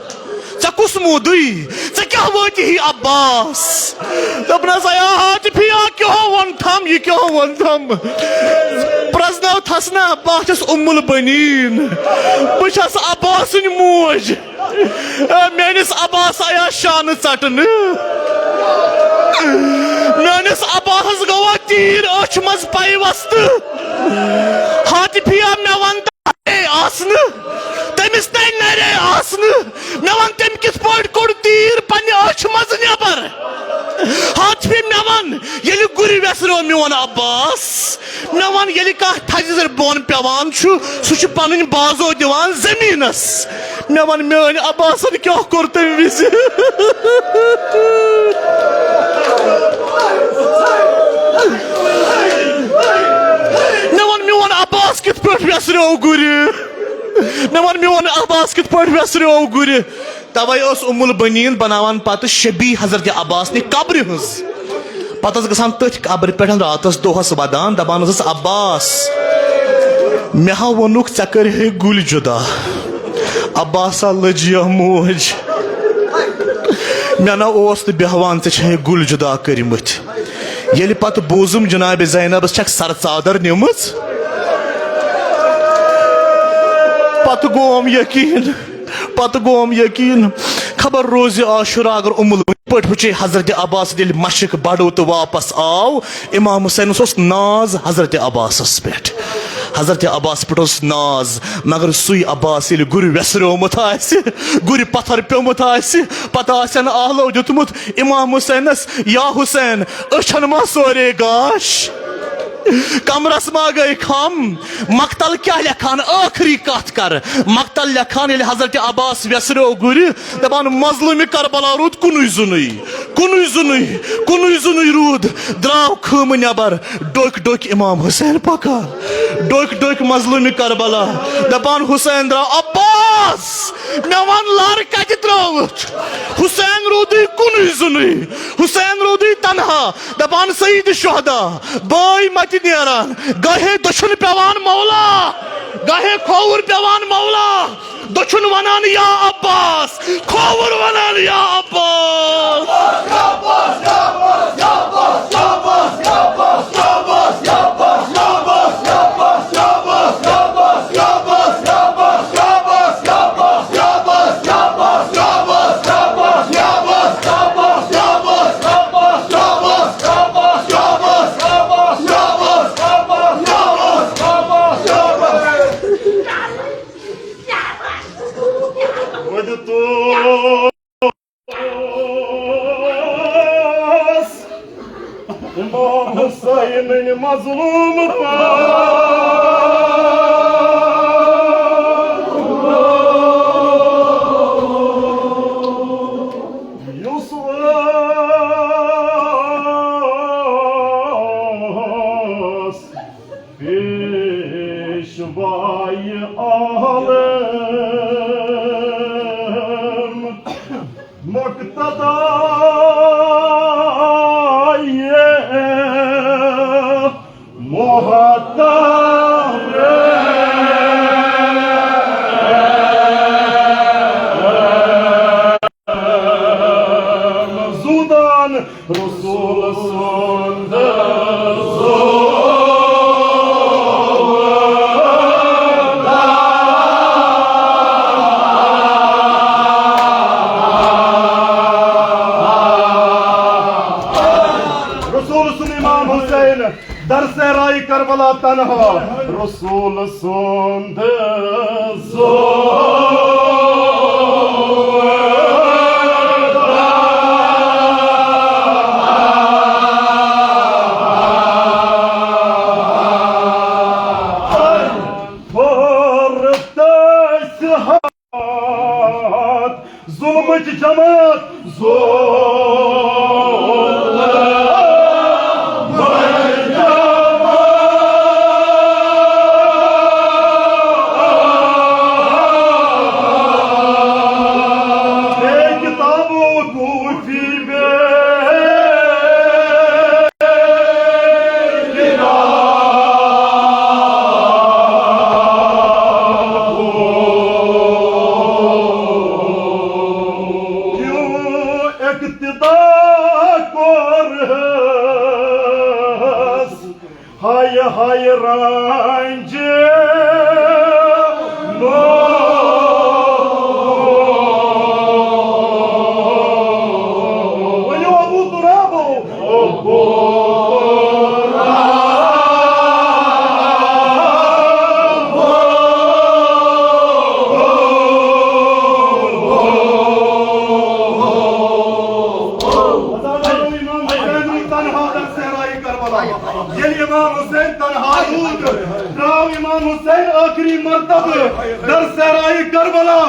ژےٚ کُس موٗدُے؟ ژےٚ کیٛاہ وٲتی عباس؟" دوٚپنس، "ایا حاطفیا، کیٛاہ ووٚن تھم، یہِ کیٛاہ ووٚن تھم؟ پرزناو تھس نا، بہٕ چھس ام البنین، بہٕ چھس عباسٕنۍ موج۔ اے میٲنِس عباس آیا شانہٕ ژٹنہٕ، میٲنِس عباسس گوٚوا تیٖر أچھ منٛز پیوستہٕ۔ حاطفیا، مےٚ وَن تہٕ نرے آسنہٕ، تٔمِس تہِ نرے آسنہٕ، مےٚ وَن تٔمۍ کِتھ پٲٹھۍ کوٚڑ تیٖر پننہِ أچھ منٛز نٮ۪بر؟ حاطفی، مےٚ وَن، ییٚلہِ گُرِ وٮ۪سریو میون عباس، مےٚ وَن، ییٚلہِ کانٛہہ تھزِ سۭتۍ بۄن پٮ۪وان چھُ، سُہ چھُ پنٕنۍ بازو دِوان زٔمیٖنس۔ مےٚ وَن، میٲنۍ عباسن کیٛاہ کوٚر تَمہِ وِزِ؟" مےٚ وَن، میون عباس کِتھ پٲٹھۍ وٮ۪سریو گُرِ؟ مےٚ وَن، میون عباس کِتھ پٲٹھۍ وٮ۪سریو گُرِ؟ توے ٲس ام البنین بناوان پتہٕ شبیہ حضرت عباس نہِ قبرِ ہٕنٛز۔ پتہٕ ٲس گژھان تٔتھۍ قبرِ پٮ۪ٹھ راتس دۄہس ودان، دپان ٲسٕس، "عباس، مےٚ ہا ووٚنُکھ ژےٚ کٔرۍ ہے گُلۍ جدا۔ عباسا لٔجیا موج۔ مےٚ نہ اوس نہٕ بیہوان ژےٚ چھے گُلۍ جدا کٔرمٕتۍ۔" ییٚلہِ پتہٕ بوٗزُم جناب زینبس چھکھ سر ژادر نِمٕژ، پتہٕ گوم یقین، پتہٕ گوم یقین۔ خبر روزِ عاشورہ اگر ام البنین پٲٹھۍ وٕچھے حضرت عباس ییٚلہِ مشق بڑو تہٕ واپس آو، امام حسینس اوس ناز حضرت عباسس پٮ۪ٹھ۔ حضرت عباس پٮ۪ٹھ اوس ناز، مگر سُے عباس ییٚلہِ گُرِ وٮ۪سریومُت آسہِ، گُرِ پتھر پیومُت آسہِ، پتہٕ آسن آلو دیُتمُت امام حسینس، "یا حسین، أچھن ما سورے گاش؟" کمرس ما گٔے کھم؟ مقتل کیٛاہ لیکھان؟ ٲخری کتھ کر۔ مقتل لیکھان، ییٚلہِ حضرت عباس ویسریو گُرِ، دپان، مظلومِ کربلا روٗد کُنُے زُنُے، کُنُے زُنُے، کُنُے زُنُے روٗد۔ درٛاو خۭمہٕ نٮ۪بر، ڈوٚکۍ ڈوٚکۍ امام حسین پکان، ڈوٚکۍ ڈوٚکۍ مظلومِ کربلا، دپان، حسین درٛاو۔ عباس! مےٚ وَن لَر کَتہِ ترٲوٕتھ؟ حسین روٗدٕے کُنُے زُنُے، حسین روٗدٕے تنہا، دَپان سید شہدا، بٲے مَتہِ نیران، گاہے دٔچھُن پٮ۪وان مولا، گاہے کھووُر پٮ۪وان مولا، دٔچھُن وَنان یا عباس، کھووُر وَنان یا عباس۔ امام حسین مظلوم پان، یُس اوس پیشوائے عالم۔ مقتدائے محترم۔ زودان رسول سُنٛد رسول سُنٛد امام حسین، در صحرائے کربلا تنہا، رسول سُنٛد زُو۔ ظلمٕچ جماعت، ظلمٕچ جماعت۔ اے کتابو کوفی بے اقتدا کوٚرہس ہایہِ ہایہِ رنجہِ نوٚو۔ ؤنِو ابو ترابو۔ امام حسین روٗد تنہا در صحرای کربلا۔ ییٚلہِ امام حسین تنہا روٗد، درٛاو امام حسین ٲخری مرتبہٕ در صحرای کربلا۔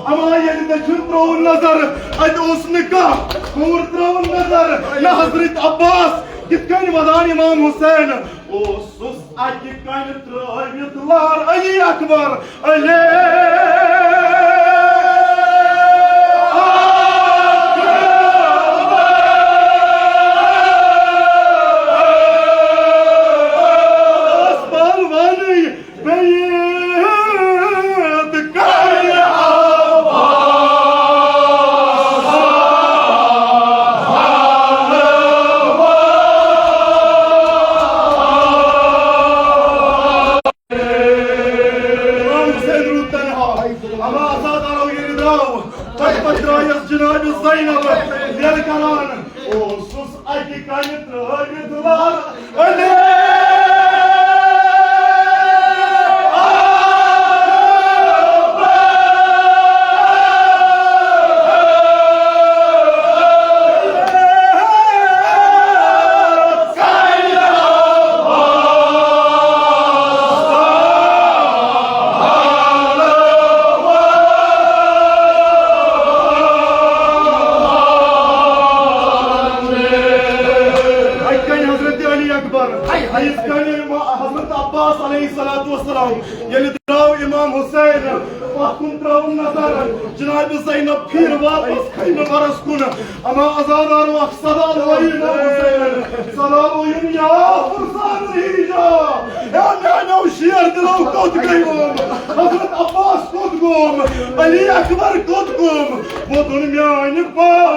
اما ییٚلہِ دٔچھُن ترٛووُن نظر، اتہِ اوس نہٕ کانٛہہ۔ کھووُر ترٛووُن نظر، نہ حضرت عباس۔ کِتھ کٔنۍ ودان امام حسین؟ اوسُس اَکہِ کَنہِ ترٛٲوِتھ لار علی اکبر، علی اکبر۔ ٲس پہلوانٕے بیٚیہِ تہٕ کَنہِ آواز۔ امام حسین روٗد تنہا۔ اما عزادارو ییٚلہِ درٛاو، تَتہِ پَتہٕ درٛایَس جناب زینب ییٚلہِ کران۔ اوسُس اَکہِ کَنہِ ترٛٲوِتھ لار علی۔ اَکہِ کَنہِ حضرت علی اکبر، یِتھ کَنہِ حضرت عباس علیہ الصلوۃ والسلام، ییٚلہِ درٛاو امام حسین، پتھ کُن ترٛٲوٕن نظر، جناب زینب پھیٖر واپس خیمہٕ برس کُن۔ اما عزادارو اکھ صدا لویِن امام حسینن، صدا لویِن یا فرسان ریجا، اے میانیو شیر دلو کوٚت گٔیوم؟ حضرت عباس کوٚت گوم؟ علی اکبر کوٚت گوم؟ ووٚدُن میانہِ پاس۔